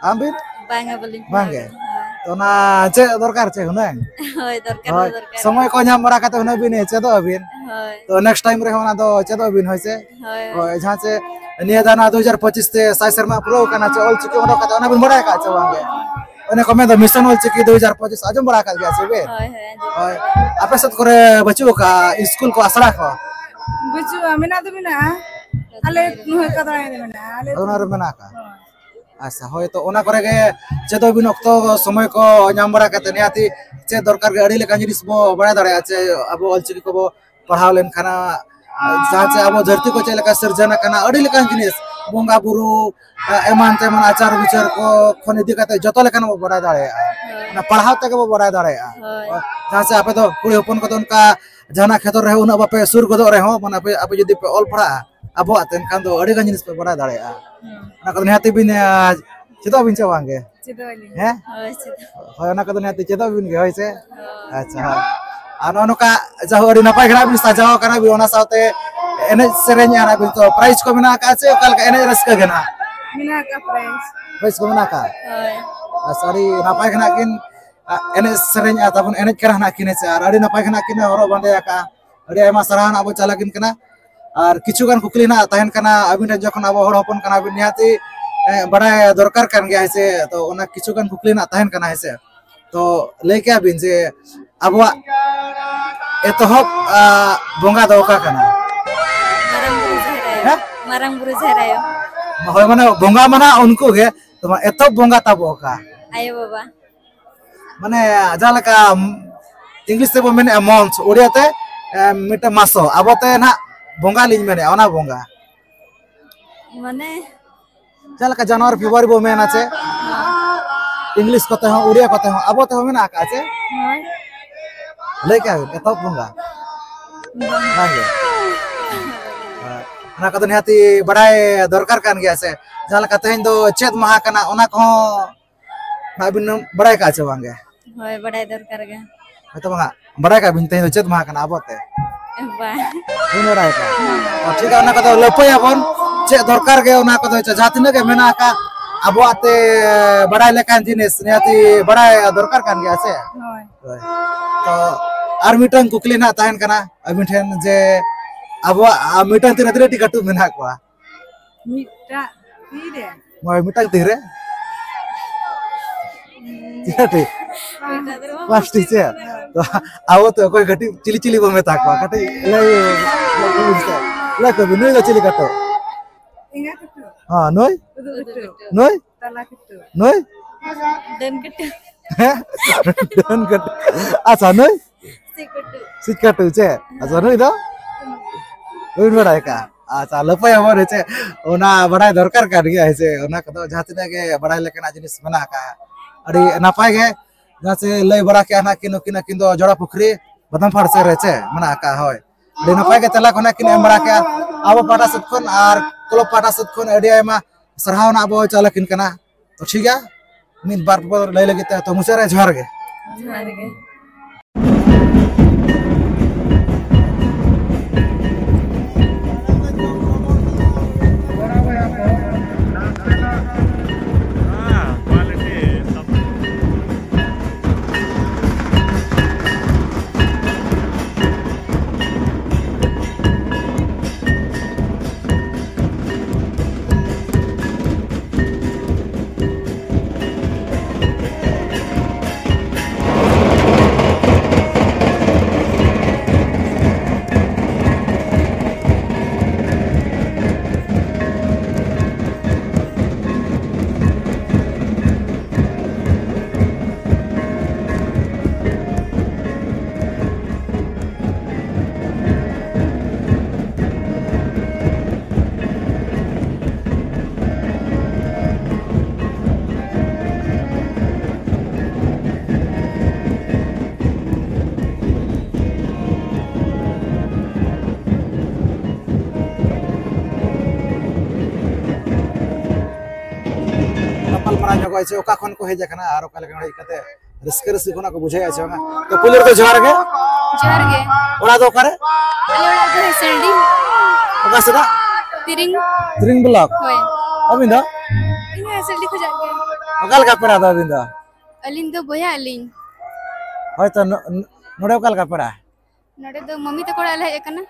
ᱟᱢ ᱵᱤᱱ? ᱵᱟᱝᱟ, ᱵᱟᱹᱞᱤᱧ ᱵᱟᱝ ᱯᱟᱲᱦᱟᱣ ᱜᱮ? ᱠᱟᱱᱟ᱾ ᱦᱳᱭ᱾ ᱛᱚ ᱚᱱᱟ ᱪᱮᱫ ᱫᱚᱨᱠᱟᱨ ᱪᱮ ᱦᱩᱱᱟᱹᱝ? ᱦᱳᱭ, ᱫᱚᱨᱠᱟᱨ ᱫᱚ ᱦᱳᱭ᱾ ᱫᱚᱨᱠᱟᱨ᱾ ᱥᱚᱢᱚᱭ ᱠᱚ ᱧᱟᱢ ᱵᱟᱲᱟ ᱠᱟᱛᱮ ᱦᱩᱱᱟᱹᱝ ᱵᱤᱱ ᱪᱮᱫᱚᱜ ᱟᱹᱵᱤᱱ᱾ ᱦᱳᱭ᱾ ᱛᱚ next time ᱨᱮᱦᱚᱸ ᱚᱱᱟ ᱫᱚ ᱪᱮᱫᱚᱜ ᱟᱹᱵᱤᱱ, ᱦᱳᱭ ᱥᱮ? ᱦᱳᱭ᱾ ᱦᱳᱭ, ᱡᱟᱦᱟᱸ ᱪᱮ ᱱᱤᱭᱟᱹ ᱫᱷᱟᱣ ᱱᱚᱣᱟ ᱫᱩ ᱦᱟᱡᱟᱨ ᱯᱚᱸᱪᱤᱥ ᱛᱮ ᱥᱟᱭ ᱥᱮᱨᱢᱟ ᱯᱩᱨᱟᱹᱣ ᱠᱟᱱᱟ, ᱪᱮ ᱚᱞ ᱪᱤᱠᱤ ᱚᱰᱚᱠ ᱠᱟᱛᱮ ᱚᱱᱟ ᱵᱤᱱ ᱵᱟᱲᱟᱭ ᱟᱠᱟᱫ ᱪᱮ ᱵᱟᱝ ᱜᱮ? ᱚᱱᱮ ᱠᱚ ᱢᱮᱱᱫᱟ mission ᱚᱞ ᱪᱤᱠᱤ ᱫᱩ ᱦᱟᱡᱟᱨ ᱯᱚᱸᱪᱤᱥ, ᱟᱸᱡᱚᱢ ᱵᱟᱲᱟ ᱟᱠᱟᱫ ᱜᱮᱭᱟ ᱥᱮ ᱵᱤᱱ? ᱦᱳᱭ, ᱦᱳᱭ, ᱟᱸᱡᱚᱢ ᱦᱳᱭ᱾ ᱵᱟᱲᱟ ᱟᱠᱟᱫ᱾ ᱟᱯᱮ ᱥᱮᱫ ᱠᱚᱨᱮ ᱵᱟᱹᱪᱩᱜ ᱟᱠᱟᱫᱼᱟ ᱥᱠᱩᱞ ᱠᱚ, ᱟᱥᱲᱟ ᱠᱚ? ᱵᱟᱹᱪᱩᱜᱼᱟ, ᱢᱮᱱᱟᱜ ᱫᱚ ᱢᱮᱱᱟᱜᱼᱟ᱾ ᱟᱞᱮ ᱱᱚᱣᱟ ᱠᱟᱫᱟᱲᱟ ᱨᱮ ᱢᱮᱱᱟᱜᱼᱟ, ᱟᱞᱮ ᱟᱫᱚ ᱚᱱᱟ ᱨᱮ ᱢᱮᱱᱟᱜ ᱟᱠᱟᱫᱼᱟ? ᱦᱳᱭ᱾ ᱟᱪᱪᱷᱟ, ᱦᱳᱭ, ᱛᱚ ᱚᱱᱟ ᱠᱚᱨᱮ ᱜᱮ ᱪᱮᱫᱚᱜ ᱵᱤᱱ, ᱚᱠᱛᱚ ᱥᱚᱢᱚᱭ ᱠᱚ ᱧᱟᱢ ᱵᱟᱲᱟ ᱠᱟᱛᱮ ᱱᱤᱦᱟᱹᱛᱤ ᱪᱮᱫ ᱫᱚᱨᱠᱟᱨ ᱜᱮ, ᱟᱹᱰᱤ ᱞᱮᱠᱟᱱ ᱡᱤᱱᱤᱥ ᱵᱚ ᱵᱟᱲᱟᱭ ᱫᱟᱲᱮᱭᱟᱜᱼᱟ, ᱪᱮ ᱟᱵᱚ ᱚᱞ ᱪᱤᱠᱤ ᱠᱚᱵᱚ ᱯᱟᱲᱦᱟᱣ ᱞᱮᱱᱠᱷᱟᱱ, ᱡᱟᱦᱟᱸ ᱪᱮ ᱟᱵᱚ ᱫᱷᱟᱹᱨᱛᱤ ᱠᱚ ᱪᱮᱫ ᱞᱮᱠᱟ ᱥᱤᱨᱡᱚᱱ ᱟᱠᱟᱱᱟ, ᱟᱹᱰᱤ ᱞᱮᱠᱟᱱ ᱡᱤᱱᱤᱥ, ᱵᱚᱸᱜᱟ ᱵᱩᱨᱩ, ᱮᱢᱟᱱ ᱛᱮᱢᱟᱱ ᱟᱪᱟᱨ ᱵᱤᱪᱟᱹᱨ ᱠᱚ ᱠᱷᱚᱱ ᱤᱫᱤ ᱠᱟᱛᱮ ᱡᱚᱛᱚ ᱞᱮᱠᱟᱱᱟᱜ ᱵᱚ ᱵᱟᱲᱟᱭ ᱫᱟᱲᱮᱭᱟᱜᱼᱟ᱾ ᱦᱳᱭ᱾ ᱚᱱᱟ ᱯᱟᱲᱦᱟᱣ ᱛᱮᱜᱮ ᱵᱚ ᱵᱟᱲᱟᱭ ᱫᱟᱲᱮᱭᱟᱜᱼᱟ᱾ ᱦᱳᱭ᱾ ᱡᱟᱦᱟᱸ ᱪᱮ ᱟᱯᱮ ᱫᱚ ᱠᱩᱲᱤ ᱦᱚᱯᱚᱱ ᱠᱚᱫᱚ ᱚᱱᱠᱟ ᱡᱟᱦᱟᱱᱟᱜ ᱠᱷᱮᱛᱨᱚ ᱨᱮ ᱩᱱᱟᱹᱜ ᱵᱟᱯᱮ ᱥᱩᱨ ᱜᱚᱫᱚᱜ ᱨᱮᱦᱚᱸ, ᱢᱟᱱᱮ ᱟᱯᱮ, ᱟᱯᱮ ᱡᱩᱫᱤ ᱯᱮ ᱚᱞ ᱯᱟᱲᱦᱟᱜᱼᱟ ᱟᱵᱚᱣᱟᱜ ᱛᱮ, ᱮᱱᱠᱷᱟᱱ ᱫᱚ ᱟᱹᱰᱤ ᱜᱟᱱ ᱡᱤᱱᱤᱥ ᱯᱮ ᱵᱟᱲᱟᱭ ᱫᱟᱲᱮᱭᱟᱜᱼᱟ᱾ ᱦᱩᱸ᱾ ᱚᱱᱟ ᱠᱚᱫᱚ ᱱᱤᱦᱟᱹᱛᱤ ᱵᱤᱱ, ᱮ, ᱪᱮᱫᱚᱜ ᱟᱵᱤᱱ ᱪᱮ ᱵᱟᱝ ᱜᱮ? ᱪᱮᱫᱚᱜ ᱟᱹᱞᱤᱧ᱾ ᱦᱮᱸ? ᱦᱳᱭ, ᱪᱮᱫᱚᱜ᱾ ᱦᱳᱭ, ᱚᱱᱟ ᱠᱚᱫᱚ ᱱᱤᱦᱟᱹᱛᱤ ᱪᱮᱫᱚᱜ ᱟᱵᱤᱱ ᱜᱮ, ᱦᱳᱭ ᱥᱮ? ᱦᱳᱭ᱾ ᱟᱪᱪᱷᱟ, ᱦᱳᱭ᱾ ᱟᱨ ᱱᱚᱜᱼᱚ ᱱᱚᱝᱠᱟ ᱡᱟᱭᱦᱳᱠ ᱟᱹᱰᱤ ᱱᱟᱯᱟᱭ ᱜᱮ ᱱᱟᱜ ᱵᱤᱱ ᱥᱟᱡᱟᱣ ᱠᱟᱱᱟ ᱵᱤᱱ, ᱚᱱᱟ ᱥᱟᱶᱛᱮ ᱮᱱᱮᱡ ᱥᱮᱨᱮᱧ ᱟᱨ ᱵᱤᱱ ᱛᱚ ᱯᱨᱟᱭᱤᱡᱽ ᱠᱚ ᱢᱮᱱᱟᱜ ᱟᱠᱟᱫ ᱪᱮ ᱚᱠᱟ ᱞᱮᱠᱟ ᱮᱱᱮᱡ ᱨᱟᱹᱥᱠᱟᱹ ᱜᱮ ᱱᱟᱜ? ᱢᱮᱱᱟᱜ ᱟᱠᱟᱫ ᱯᱨᱟᱭᱤᱡᱽ᱾ ᱯᱨᱟᱭᱤᱡᱽ ᱠᱚ ᱢᱮᱱᱟᱜ ᱟᱠᱟᱫ? ᱦᱳᱭ᱾ ᱟᱪᱪᱷᱟ, ᱟᱹᱰᱤ ᱱᱟᱯᱟᱭ ᱜᱮ ᱱᱟᱜ ᱠᱤᱱ ᱟ, ᱮᱱᱮᱡ ᱥᱮᱨᱮᱧ ᱟᱨ ᱛᱟᱵᱚᱱ ᱮᱱᱮᱡ ᱠᱟᱱᱟ ᱱᱟᱜ ᱠᱤᱱ ᱦᱮᱸ ᱥᱮ, ᱟᱨ ᱟᱹᱰᱤ ᱱᱟᱯᱟᱭ ᱜᱮ ᱱᱟᱜ ᱠᱤᱱ ᱦᱚᱨᱚᱜ ᱵᱟᱸᱫᱮ ᱟᱠᱟᱫᱼᱟ᱾ ᱟᱹᱰᱤ ᱟᱭᱢᱟ ᱥᱟᱨᱦᱟᱣ ᱱᱟᱜ ᱵᱚ ᱪᱟᱞ ᱟᱹᱠᱤᱱ ᱠᱟᱱᱟ᱾ ᱟᱨ ᱠᱤᱪᱷᱩ ᱜᱟᱱ ᱠᱩᱠᱞᱤ ᱱᱟᱜ ᱛᱟᱦᱮᱱ ᱠᱟᱱᱟ, ᱟᱹᱵᱤᱱ ᱨᱮᱱ ᱡᱚᱠᱷᱚᱱ ᱟᱵᱚ ᱦᱚᱲ ᱦᱚᱯᱚᱱ ᱠᱟᱱᱟ ᱵᱤᱱ ᱱᱤᱦᱟᱹᱛᱤ ᱮ, ᱵᱟᱲᱟᱭ ᱫᱚᱨᱠᱟᱨ ᱠᱟᱱ ᱜᱮᱭᱟ ᱦᱮᱸ ᱥᱮ, ᱛᱚ ᱚᱱᱟ ᱠᱤᱪᱷᱩ ᱜᱟᱱ ᱠᱩᱠᱞᱤ ᱱᱟᱜ ᱛᱟᱦᱮᱱ ᱠᱟᱱᱟ ᱦᱮᱸ ᱥᱮ᱾ ᱛᱚ ᱞᱟᱹᱭ ᱠᱮᱭᱟ ᱵᱤᱱ ᱡᱮ ᱟᱵᱚᱣᱟᱜ ᱮᱛᱚᱦᱚᱵ ᱟ, ᱵᱚᱸᱜᱟ ᱫᱚ ᱚᱠᱟ ᱠᱟᱱᱟ? ᱢᱟᱨᱟᱝ ᱵᱩᱨᱩ ᱡᱟᱦᱮᱨ ᱟᱭᱳ᱾ ᱦᱮᱸ? ᱢᱟᱨᱟᱝ ᱵᱩᱨᱩ ᱡᱟᱦᱮᱨ ᱟᱭᱳ᱾ ᱦᱳᱭ, ᱢᱟᱱᱮ ᱵᱚᱸᱜᱟ ᱢᱟᱱᱟ ᱩᱱᱠᱩ ᱜᱮ, ᱛᱚᱵᱮ ᱮᱛᱚᱦᱚᱵ ᱵᱚᱸᱜᱟ ᱛᱟᱵᱚ ᱚᱠᱟ? ᱟᱭᱳ ᱵᱟᱵᱟ᱾ ᱢᱟᱱᱮ ᱡᱟᱦᱟᱸ ᱞᱮᱠᱟ ᱤᱝᱞᱤᱥ ᱛᱮᱵᱚ ᱢᱮᱱᱮᱫᱼᱟ ᱢᱚᱢᱥ, ᱳᱲᱤᱭᱟ ᱛᱮ ᱮ, ᱢᱤᱫᱴᱮᱱ ᱢᱟᱥᱚ, ᱟᱵᱚ ᱛᱮ ᱱᱟᱦᱟᱜ ᱵᱚᱸᱜᱟ ᱞᱤᱧ ᱢᱮᱱᱮᱫᱼᱟ, ᱚᱱᱟ ᱵᱚᱸᱜᱟ᱾ ᱢᱟᱱᱮ ᱡᱟᱦᱟᱸ ᱞᱮᱠᱟ ᱡᱟᱱᱩᱣᱟᱨᱤ ᱯᱷᱮᱵᱽᱨᱩᱣᱟᱨᱤ ᱵᱚ ᱢᱮᱱᱟ ᱪᱮ, ᱤᱝᱞᱤᱥ ᱠᱚᱛᱮ ᱦᱚᱸ, ᱩᱲᱤᱭᱟ ᱠᱚᱛᱮ ᱦᱚᱸ, ᱟᱵᱚ ᱛᱮᱦᱚᱸ ᱢᱮᱱᱟᱜ ᱟᱠᱟᱫᱼᱟ ᱪᱮ? ᱦᱳᱭ᱾ ᱞᱟᱹᱭ ᱠᱟᱜ ᱵᱤᱱ, ᱮᱛᱚᱦᱚᱵ ᱵᱚᱸᱜᱟ᱾ ᱵᱟᱝ᱾ ᱵᱟᱝ ᱜᱮ? ᱦᱮᱸ᱾ ᱚᱱᱟ ᱠᱚᱫᱚ ᱱᱤᱦᱟᱹᱛᱤ ᱵᱟᱲᱟᱭ ᱫᱚᱨᱠᱟᱨ ᱠᱟᱱ ᱜᱮᱭᱟ ᱥᱮ? ᱡᱟᱦᱟᱸ ᱞᱮᱠᱟ ᱛᱮᱦᱮᱧ ᱫᱚ ᱪᱮᱫ ᱢᱟᱦᱟ ᱠᱟᱱᱟ, ᱚᱱᱟ ᱠᱚᱦᱚᱸ ᱱᱟᱜ ᱵᱤᱱ ᱵᱟᱲᱟᱭ ᱠᱟᱜᱼᱟ ᱪᱮ ᱵᱟᱝ ᱜᱮ? ᱦᱳᱭ, ᱵᱟᱲᱟᱭ ᱫᱚᱨᱠᱟᱨ ᱜᱮ᱾ ᱦᱳᱭ ᱛᱚ ᱵᱟᱝ ᱦᱟᱸᱜ, ᱵᱟᱲᱟᱭ ᱠᱟᱜ ᱵᱤᱱ ᱛᱮᱦᱮᱧ ᱫᱚ ᱪᱮᱫ ᱢᱟᱦᱟ ᱠᱟᱱᱟ ᱟᱵᱚ ᱛᱮ? ᱵᱟᱝ᱾ ᱵᱟᱹᱧ ᱵᱟᱲᱟᱭ ᱠᱟᱜᱼᱟ᱾ ᱚ, ᱴᱷᱤᱠ ᱜᱮᱭᱟ, ᱚᱱᱟ ᱠᱚᱫᱚ ᱞᱟᱹᱯᱟᱹᱭᱟᱵᱚᱱ, ᱪᱮᱫ ᱫᱚᱨᱠᱟᱨ ᱜᱮ ᱚᱱᱟ ᱠᱚᱫᱚ ᱡᱟᱦᱟᱸ ᱛᱤᱱᱟᱹᱜ ᱜᱮ ᱢᱮᱱᱟᱜ ᱟᱠᱟᱫ ᱟᱵᱚᱣᱟᱜ ᱛᱮ ᱵᱟᱲᱟᱭ ᱞᱮᱠᱟᱱ ᱡᱤᱱᱤᱥ ᱱᱤᱦᱟᱹᱛᱤ ᱵᱟᱲᱟᱭ ᱫᱚᱨᱠᱟᱨ ᱠᱟᱱ ᱜᱮᱭᱟ ᱥᱮ? ᱦᱳᱭ᱾ ᱦᱳᱭ᱾ ᱛᱚ ᱟᱨ ᱢᱤᱫᱴᱟᱝ ᱠᱩᱠᱞᱤ ᱱᱟᱜ ᱛᱟᱦᱮᱱ ᱠᱟᱱᱟ ᱟᱹᱵᱤᱱ ᱴᱷᱮᱱ ᱡᱮ ᱟᱵᱚᱣᱟᱜ, ᱟ, ᱢᱤᱫᱴᱟᱝ ᱛᱤ ᱨᱮ ᱛᱤᱱᱟᱹᱜ ᱴᱤ ᱠᱟᱹᱴᱩᱵ ᱢᱮᱱᱟᱜ ᱠᱚᱣᱟ? ᱢᱤᱫᱴᱟᱝ ᱛᱤ ᱨᱮ? ᱦᱳᱭ, ᱢᱤᱫᱴᱟᱝ ᱛᱤ ᱨᱮ᱾ ᱛᱤᱱᱟᱹᱜ ᱴᱤ? ᱯᱟᱸᱪᱴᱤ ᱪᱮ? ᱛᱚ, ᱟᱵᱚ ᱛᱮ ᱚᱠᱚᱭ ᱠᱟᱹᱴᱤᱡ ᱪᱤᱞᱤ ᱪᱤᱞᱤ ᱵᱚ ᱢᱮᱛᱟ ᱠᱚᱣᱟ? ᱠᱟᱹᱴᱤᱡ ᱞᱟᱹᱭ, ᱞᱟᱹᱭ ᱠᱚᱵᱤᱱ, ᱱᱩᱭ ᱫᱚ ᱪᱤᱞᱤ ᱠᱟᱹᱴᱩᱵ? ᱮᱸᱜᱟ ᱠᱟᱹᱴᱩᱵ᱾ ᱦᱮᱸ, ᱱᱩᱭ? ᱩᱫᱩᱜ ᱠᱟᱹᱴᱩᱵ᱾ ᱱᱩᱭ? ᱛᱟᱞᱟ ᱠᱟᱹᱴᱩᱵ᱾ ᱱᱩᱭ? ᱰᱟᱹᱱ ᱠᱟᱹᱴᱩᱵ᱾ ᱦᱮᱸ? ᱰᱟᱹᱱ ᱠᱟᱹᱴᱩᱵ᱾ ᱟᱪᱪᱷᱟ, ᱱᱩᱭ? ᱥᱤᱠᱟᱹᱴᱩ᱾ ᱥᱤᱠᱟᱹᱴᱩ ᱪᱮ? ᱟᱪᱪᱷᱟ, ᱱᱩᱭ ᱫᱚ? ᱵᱟᱹᱧ ᱵᱟᱲᱟᱭ ᱠᱟᱜᱼᱟ᱾ ᱟᱪᱪᱷᱟ, ᱞᱟᱹᱯᱟᱹᱭ ᱟᱵᱚᱱ ᱦᱮᱸ ᱪᱮ? ᱚᱱᱟ ᱵᱟᱲᱟᱭ ᱫᱚᱨᱠᱟᱨ ᱠᱟᱱ ᱜᱮᱭᱟ ᱦᱮᱸ ᱪᱮ? ᱚᱱᱟ ᱠᱚᱫᱚ ᱡᱟᱦᱟᱸ ᱛᱤᱱᱟᱹᱜ ᱜᱮ ᱵᱟᱲᱟᱭ ᱞᱮᱠᱟᱱᱟᱜ ᱡᱤᱱᱤᱥ ᱢᱮᱱᱟᱜ ᱟᱠᱟᱜᱼᱟ᱾ ᱟᱹᱰᱤ ᱱᱟᱯᱟᱭ ᱜᱮ ᱡᱟᱦᱟᱸ ᱪᱮ ᱞᱟᱹᱭ ᱵᱟᱲᱟ ᱠᱮᱜᱼᱟ ᱱᱟᱜ ᱠᱤᱱ, ᱱᱩᱠᱤᱱ ᱟᱹᱠᱤᱱ ᱫᱚ ᱡᱚᱲᱟ ᱯᱩᱠᱷᱨᱤ ᱵᱟᱫᱟᱢ ᱯᱟᱦᱟᱲ ᱥᱮᱫ ᱨᱮ ᱪᱮ ᱢᱮᱱᱟᱜ ᱟᱠᱟᱜᱼᱟ? ᱦᱳᱭ᱾ ᱟᱹᱰᱤ ᱱᱟᱯᱟᱭ ᱜᱮ ᱛᱮᱞᱟ ᱠᱚ ᱱᱟᱜ ᱠᱤᱱ ᱮᱢ ᱵᱟᱲᱟ ᱠᱮᱜᱼᱟ᱾ ᱟᱵᱚ ᱯᱟᱦᱴᱟ ᱥᱮᱫ ᱠᱷᱚᱱ ᱟᱨ ᱠᱞᱟᱵᱽ ᱯᱟᱦᱴᱟ ᱥᱮᱫ ᱠᱷᱚᱱ ᱟᱹᱰᱤ ᱟᱭᱢᱟ ᱥᱟᱨᱦᱟᱣ ᱱᱟᱜ ᱵᱚ ᱪᱟᱞ ᱟᱹᱠᱤᱱ ᱠᱟᱱᱟ᱾ ᱛᱚ ᱴᱷᱤᱠ ᱜᱮᱭᱟ, ᱢᱤᱫ ᱵᱟᱨ ᱯᱚᱫ ᱞᱟᱹᱭ ᱞᱟᱹᱜᱤᱫ ᱛᱮ, ᱛᱚ ᱢᱩᱪᱟᱹᱫ ᱨᱮ ᱡᱚᱦᱟᱨ ᱜᱮ᱾ ᱡᱚᱦᱟᱨ ᱜᱮ᱾ ᱵᱟᱲᱟᱭ ᱧᱚᱜᱚᱜᱼᱟ ᱪᱮ ᱚᱠᱟ ᱠᱷᱚᱱ ᱠᱚ ᱦᱮᱡ ᱟᱠᱟᱱᱟ ᱟᱨ ᱚᱠᱟ ᱞᱮᱠᱟ ᱱᱚᱰᱮ ᱦᱮᱡ ᱠᱟᱛᱮ ᱨᱟᱹᱥᱠᱟᱹ ᱨᱟᱹᱥᱠᱟᱹ ᱠᱷᱚᱱᱟᱜ ᱠᱚ ᱵᱩᱡᱷᱟᱹᱣᱮᱫᱼᱟ ᱪᱮ ᱵᱟᱝᱟ᱾ ᱛᱚ ᱯᱩᱭᱞᱩ ᱨᱮᱫᱚ ᱡᱚᱦᱟᱨ ᱜᱮ᱾ ᱡᱚᱦᱟᱨ ᱜᱮ᱾ ᱚᱲᱟᱜ ᱫᱚ ᱚᱠᱟᱨᱮ? ᱟᱞᱮ ᱚᱲᱟᱜ ᱫᱚ ᱦᱮᱥᱮᱞᱰᱤ᱾ ᱚᱠᱟ ᱥᱮᱫᱟᱜ? ᱛᱤᱨᱤᱝ᱾ ᱛᱤᱨᱤᱝ ᱵᱞᱚᱠ? ᱦᱳᱭ᱾ ᱟᱹᱵᱤᱱ ᱫᱚ? ᱤᱧ ᱦᱚᱸ ᱦᱮᱥᱮᱞᱰᱤ ᱠᱷᱚᱱᱟᱜ ᱜᱮ᱾ ᱚᱠᱟ ᱞᱮᱠᱟ ᱯᱮᱲᱟ ᱫᱚ ᱟᱹᱵᱤᱱ ᱫᱚ? ᱟᱹᱞᱤᱧ ᱫᱚ ᱵᱚᱭᱦᱟ ᱟᱹᱞᱤᱧ᱾ ᱦᱳᱭ ᱛᱚ, ᱱᱚ-, ᱱᱚᱰᱮ ᱚᱠᱟ ᱞᱮᱠᱟ ᱯᱮᱲᱟ? ᱱᱚᱰᱮ ᱫᱚ ᱢᱟᱹᱢᱤ ᱛᱟᱠᱚ ᱚᱲᱟᱜ ᱞᱮ ᱦᱮᱡ ᱟᱠᱟᱱᱟ᱾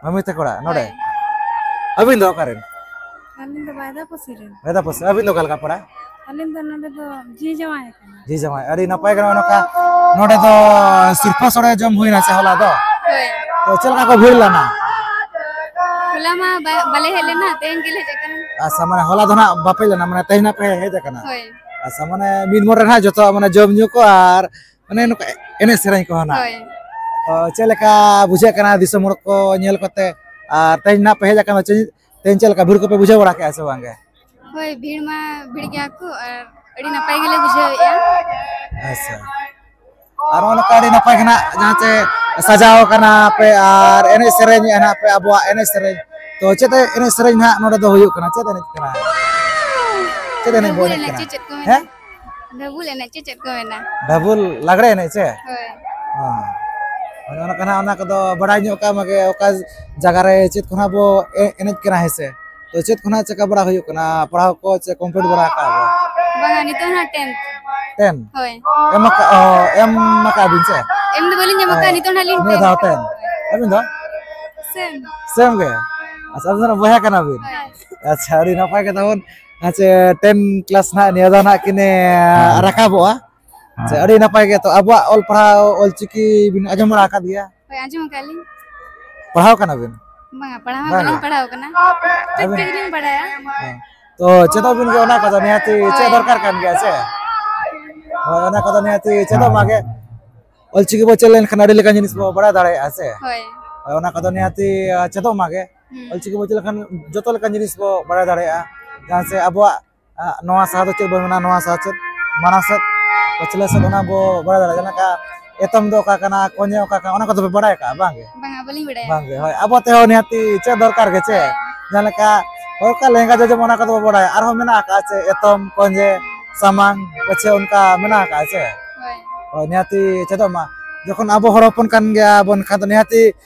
ᱢᱟᱹᱢᱤ ᱛᱟᱠᱚ ᱚᱲᱟᱜ ᱱᱚᱰᱮ? ᱦᱳᱭ᱾ ᱟᱹᱵᱤᱱ ᱫᱚ ᱚᱠᱟᱨᱮᱱ? ᱟᱹᱞᱤᱧ ᱫᱚ ᱵᱟᱭᱫᱟᱯᱚᱥᱤ ᱨᱮᱱ᱾ ᱵᱟᱭᱫᱟᱯᱚᱥᱤ᱾ ᱟᱹᱵᱤᱱ ᱫᱚ ᱚᱠᱟ ᱞᱮᱠᱟ ᱯᱟᱲᱟ? ᱟᱹᱞᱤᱧ ᱫᱚ ᱱᱚᱰᱮ ᱫᱚ ᱡᱤ ᱡᱟᱶᱟᱭ ᱠᱟᱱᱟ᱾ ᱡᱤ ᱡᱟᱶᱟᱭ᱾ ᱟᱹᱰᱤ ᱱᱟᱯᱟᱭ ᱠᱟᱱᱟ ᱱᱚᱝᱠᱟ᱾ ᱱᱚᱰᱮ ᱫᱚ ᱥᱤᱨᱯᱟᱹ ᱥᱚᱲᱮ ᱡᱚᱢ ᱦᱩᱭᱱᱟ ᱥᱮ ᱦᱚᱞᱟ ᱫᱚ? ᱦᱳᱭ᱾ ᱛᱚ ᱪᱮᱫ ᱞᱮᱠᱟ ᱠᱚ ᱵᱷᱤᱲ ᱞᱮᱱᱟ? ᱦᱚᱞᱟ ᱢᱟ ᱵᱟ-, ᱵᱟᱞᱮ ᱦᱮᱡ ᱞᱮᱱᱟ, ᱛᱮᱦᱮᱧ ᱜᱮᱞᱮ ᱦᱮᱡ ᱟᱠᱟᱱᱟ᱾ ᱟᱪᱪᱷᱟ, ᱢᱟᱱᱮ ᱦᱚᱞᱟ ᱫᱚ ᱱᱟᱜ ᱵᱟᱯᱮ ᱞᱮᱱᱟ, ᱢᱟᱱᱮ ᱛᱮᱦᱮᱧ ᱱᱟᱜ ᱯᱮ ᱦᱮᱡ ᱟᱠᱟᱱᱟ? ᱦᱳᱭ᱾ ᱟᱪᱪᱷᱟ, ᱢᱟᱱᱮ ᱢᱤᱫ ᱢᱚᱱᱮ ᱨᱮ ᱱᱟᱜ ᱡᱚᱛᱚ ᱢᱟᱱᱮ ᱡᱚᱢ ᱧᱩ ᱠᱚ ᱟᱨ ᱢᱟᱱᱮ ᱱᱚᱝᱠᱟ ᱮᱱᱮᱡ ᱥᱮᱨᱮᱧ ᱠᱚᱦᱚᱸ ᱱᱟᱜ᱾ ᱦᱳᱭ᱾ ᱛᱚ ᱪᱮᱫ ᱞᱮᱠᱟ ᱵᱩᱡᱷᱟᱹᱜ ᱠᱟᱱᱟ ᱫᱤᱥᱚᱢ ᱦᱚᱲ ᱠᱚ ᱧᱮᱞ ᱠᱟᱛᱮ? ᱟᱨ ᱛᱮᱦᱮᱧ ᱱᱟᱜ ᱯᱮ ᱦᱮᱡ ᱟᱠᱟᱱᱟ, ᱪᱮᱫ, ᱛᱮᱦᱮᱧ ᱪᱮᱫ ᱞᱮᱠᱟ ᱵᱷᱤᱲ ᱠᱚᱯᱮ ᱵᱩᱡᱷᱟᱹᱣ ᱵᱟᱲᱟ ᱠᱮᱜᱼᱟ ᱥᱮ ᱵᱟᱝ ᱜᱮ? ᱦᱳᱭ, ᱵᱷᱤᱲ ᱢᱟ ᱵᱷᱤᱲ ᱜᱮᱭᱟ ᱠᱚ ᱟᱨ ᱟᱹᱰᱤ ᱱᱟᱯᱟᱭ ᱜᱮᱞᱮ ᱵᱩᱡᱷᱟᱹᱣᱮᱫᱼᱟ᱾ ᱟᱪᱪᱷᱟ᱾ ᱟᱨ ᱱᱚᱜᱼᱚ ᱱᱚᱝᱠᱟ ᱟᱹᱰᱤ ᱱᱟᱯᱟᱭ ᱜᱮ ᱱᱟᱜ ᱡᱟᱦᱟᱸ ᱪᱮ ᱥᱟᱡᱟᱣ ᱠᱟᱱᱟ ᱯᱮ ᱟᱨ ᱮᱱᱮᱡ ᱥᱮᱨᱮᱧ ᱮᱜᱼᱟ ᱱᱟᱜ ᱯᱮ ᱟᱵᱚᱣᱟᱜ ᱮᱱᱮᱡ ᱥᱮᱨᱮᱧ᱾ ᱛᱚ ᱪᱮᱫ ᱮᱱᱮᱡ ᱥᱮᱨᱮᱧ ᱱᱟᱜ ᱱᱚᱰᱮ ᱫᱚ ᱦᱩᱭᱩᱜ ᱠᱟᱱᱟ? ᱪᱮᱫ ᱮᱱᱮᱡ ᱠᱟᱱᱟ? ᱪᱮᱫ ᱮᱱᱮᱡ ᱵᱚ ᱰᱷᱟᱵᱩᱞ ᱮᱱᱮᱡ ᱮᱱᱮᱡ ᱠᱟᱱᱟ? ᱪᱮ ᱪᱮᱫ ᱠᱚ ᱢᱮᱱᱟ? ᱦᱮᱸ? ᱰᱷᱟᱵᱩᱞ ᱮᱱᱮᱡ ᱪᱮ ᱪᱮᱫ ᱠᱚ ᱢᱮᱱᱟ? ᱰᱷᱟᱵᱩᱞ ᱞᱟᱜᱽᱲᱮ ᱮᱱᱮᱡ ᱪᱮ? ᱦᱳᱭ᱾ ᱦᱮᱸ᱾ ᱚᱱᱮ ᱚᱱᱟ ᱠᱟᱱᱟ, ᱚᱱᱟ ᱠᱚᱫᱚ ᱵᱟᱲᱟᱭ ᱧᱚᱜ ᱠᱟᱜ ᱢᱟᱜᱮ, ᱚᱠᱟ ᱡᱟᱭᱜᱟ ᱨᱮ ᱪᱮᱫ ᱠᱷᱚᱱᱟᱜ ᱵᱚ ᱮ-, ᱮᱱᱮᱡ ᱠᱟᱱᱟ, ᱦᱮᱸ ᱥᱮ? ᱛᱚ ᱪᱮᱫ ᱠᱷᱚᱱᱟᱜ ᱪᱮᱠᱟ ᱵᱟᱲᱟ ᱦᱩᱭᱩᱜ ᱠᱟᱱᱟ? ᱯᱟᱲᱦᱟᱣ ᱠᱚ ᱪᱮ complete ᱵᱟᱲᱟ ᱟᱠᱟᱜᱼᱟ ᱵᱚ? ᱵᱟᱝᱟ, ᱱᱤᱛᱚᱜ ᱦᱟᱸᱜ tenth᱾ Ten? ᱦᱳᱭ᱾ ᱮᱢ ᱟᱠᱟ-, ᱚ, ᱮᱢ ᱟᱠᱟᱜ ᱵᱤᱱ ᱪᱮ? ᱮᱢ ᱫᱚ ᱵᱟᱹᱞᱤᱧ ᱮᱢ ᱟᱠᱟᱫᱼᱟ, ᱚ, ᱱᱤᱛᱚᱜ ᱦᱟᱸᱜ ᱞᱤᱧ ᱱᱤᱭᱟᱹ tenth᱾ ᱫᱷᱟᱣ ten᱾ ᱟᱹᱵᱤᱱ ᱫᱚ? Same᱾ Same ᱜᱮ? ᱟᱪᱪᱷᱟ, ᱟᱵᱤᱱ ᱫᱚ ᱵᱚᱭᱦᱟ ᱠᱟᱱᱟ ᱵᱤᱱ? ᱦᱳᱭ᱾ ᱟᱪᱪᱷᱟ, ᱟᱹᱰᱤ ᱱᱟᱯᱟᱭ ᱜᱮ ᱛᱟᱵᱚᱱ᱾ ᱟᱪᱪᱷᱟ, ten class ᱱᱟᱦᱟᱜ ᱱᱤᱭᱟᱹ ᱫᱷᱟᱣ ᱱᱟᱦᱟᱜ ᱠᱤᱱ, ᱮ, ᱦᱮᱸ᱾ ᱨᱟᱠᱟᱵᱚᱜᱼᱟ᱾ ᱟᱪᱪᱷᱟ, ᱟᱹᱰᱤ ᱱᱟᱯᱟᱭ ᱜᱮ᱾ ᱛᱚ ᱟᱵᱚᱣᱟᱜ ᱚᱞ ᱯᱟᱲᱦᱟᱣ, ᱚᱞ ᱪᱤᱠᱤ ᱵᱤᱱ ᱟᱸᱡᱚᱢ ᱵᱟᱲᱟ ᱟᱠᱟᱫ ᱜᱮᱭᱟ? ᱦᱳᱭ, ᱟᱸᱡᱚᱢ ᱟᱠᱟᱫ ᱞᱤᱧ᱾ ᱯᱟᱲᱦᱟᱣ ᱠᱟᱱᱟ ᱵᱤᱱ? ᱵᱟᱝᱟ, ᱯᱟᱲᱦᱟᱣ ᱢᱟ ᱵᱟᱝᱟ᱾ ᱵᱟᱹᱞᱤᱧ ᱯᱟᱲᱦᱟᱣ ᱟᱠᱟᱱᱟ᱾ ᱠᱟᱹᱡ ᱟᱹᱵᱤᱱ? ᱠᱟᱹᱡ ᱞᱤᱧ ᱵᱟᱲᱟᱭᱟ᱾ ᱦᱮᱸ᱾ ᱛᱚ ᱪᱮᱫᱚᱜ ᱵᱤᱱ ᱜᱮ, ᱚᱱᱟ ᱠᱚᱫᱚ ᱱᱤᱦᱟᱹᱛᱤ ᱪᱮᱫ ᱦᱳᱭ᱾ ᱫᱚᱨᱠᱟᱨ ᱠᱟᱱ ᱜᱮᱭᱟ ᱥᱮ? ᱦᱳᱭ, ᱚᱱᱟ ᱠᱚᱫᱚ ᱱᱤᱦᱟᱹᱛᱤ ᱪᱮᱫᱚᱜ ᱢᱟ ᱜᱮ᱾ ᱚᱞ ᱪᱤᱠᱤ ᱵᱚ ᱪᱮᱫ ᱞᱮᱱᱠᱷᱟᱱ ᱟᱹᱰᱤ ᱞᱮᱠᱟᱱ ᱡᱤᱱᱤᱥ ᱵᱚ ᱵᱟᱲᱟᱭ ᱫᱟᱲᱮᱭᱟᱜᱼᱟ ᱥᱮ? ᱦᱳᱭ᱾ ᱦᱳᱭ, ᱚᱱᱟ ᱠᱚᱫᱚ ᱱᱤᱦᱟᱹᱛᱤ, ᱟ, ᱪᱮᱫᱚᱜ ᱢᱟ ᱜᱮ᱾ ᱦᱩᱸ᱾ ᱚᱞ ᱪᱤᱠᱤ ᱵᱚ ᱪᱮᱫ ᱞᱮᱠᱷᱟᱱ ᱡᱚᱛᱚ ᱞᱮᱠᱟᱱ ᱡᱤᱱᱤᱥ ᱵᱚ ᱵᱟᱲᱟᱭ ᱫᱟᱲᱮᱭᱟᱜᱼᱟ᱾ ᱡᱟᱦᱟᱸ ᱥᱮ ᱟᱵᱚᱣᱟᱜ ᱟ, ᱱᱚᱣᱟ ᱥᱟᱦᱟ ᱫᱚ ᱪᱮᱫ ᱵᱚᱱ ᱢᱮᱱᱟ, ᱱᱚᱣᱟ ᱥᱟᱦᱟ ᱪᱮᱫ, ᱢᱟᱲᱟᱝ ᱥᱮᱫ, ᱯᱟᱹᱪᱷᱞᱟᱹ ᱥᱮᱫ, ᱚᱱᱟ ᱵᱚ ᱵᱟᱲᱟᱭ ᱫᱟᱲᱮᱭᱟᱜᱼᱟ᱾ ᱡᱮᱞᱮᱠᱟ ᱮᱛᱚᱢ ᱫᱚ ᱚᱠᱟ ᱠᱟᱱᱟ, ᱠᱚᱧᱮ ᱚᱠᱟ ᱠᱟᱱᱟ, ᱚᱱᱟ ᱠᱚᱫᱚ ᱯᱮ ᱵᱟᱲᱟᱭ ᱟᱠᱟᱜᱼᱟ ᱵᱟᱝ ᱜᱮ? ᱵᱟᱝᱟ, ᱵᱟᱹᱞᱤᱧ ᱵᱟᱲᱟᱭᱟ᱾ ᱵᱟᱝ ᱜᱮ, ᱦᱳᱭ, ᱟᱵᱚ ᱛᱮᱦᱚᱸ ᱱᱤᱦᱟᱹᱛᱤ ᱪᱮᱫ ᱫᱚᱨᱠᱟᱨ ᱜᱮ ᱪᱮ? ᱦᱮᱸ᱾ ᱡᱟᱦᱟᱸ ᱞᱮᱠᱟ ᱦᱚᱲ ᱠᱚᱣᱟᱜ ᱞᱮᱸᱜᱟ ᱡᱚᱡᱚᱢ, ᱚᱱᱟ ᱠᱚᱫᱚ ᱵᱚ ᱵᱟᱲᱟᱭᱟ, ᱟᱨᱦᱚᱸ ᱢᱮᱱᱟᱜ ᱟᱠᱟᱫᱼᱟ ᱪᱮ ᱮᱛᱚᱢ, ᱠᱚᱧᱮ, ᱥᱟᱢᱟᱝ ᱯᱟᱪᱷᱮ ᱚᱱᱠᱟ ᱢᱮᱱᱟᱜ ᱟᱠᱟᱫᱼᱟ ᱥᱮ? ᱦᱳᱭ᱾ ᱦᱳᱭ, ᱱᱤᱦᱟᱹᱛᱤ ᱪᱮᱫᱚᱜ ᱢᱟ᱾ ᱡᱚᱠᱷᱚᱱ ᱟᱵᱚ ᱦᱚᱲ ᱦᱚᱯᱚᱱ ᱠᱟᱱ ᱜᱮᱭᱟ ᱵᱚᱱ ᱠᱷᱟᱱ ᱫᱚ ᱱᱤᱦᱟᱹᱛᱤ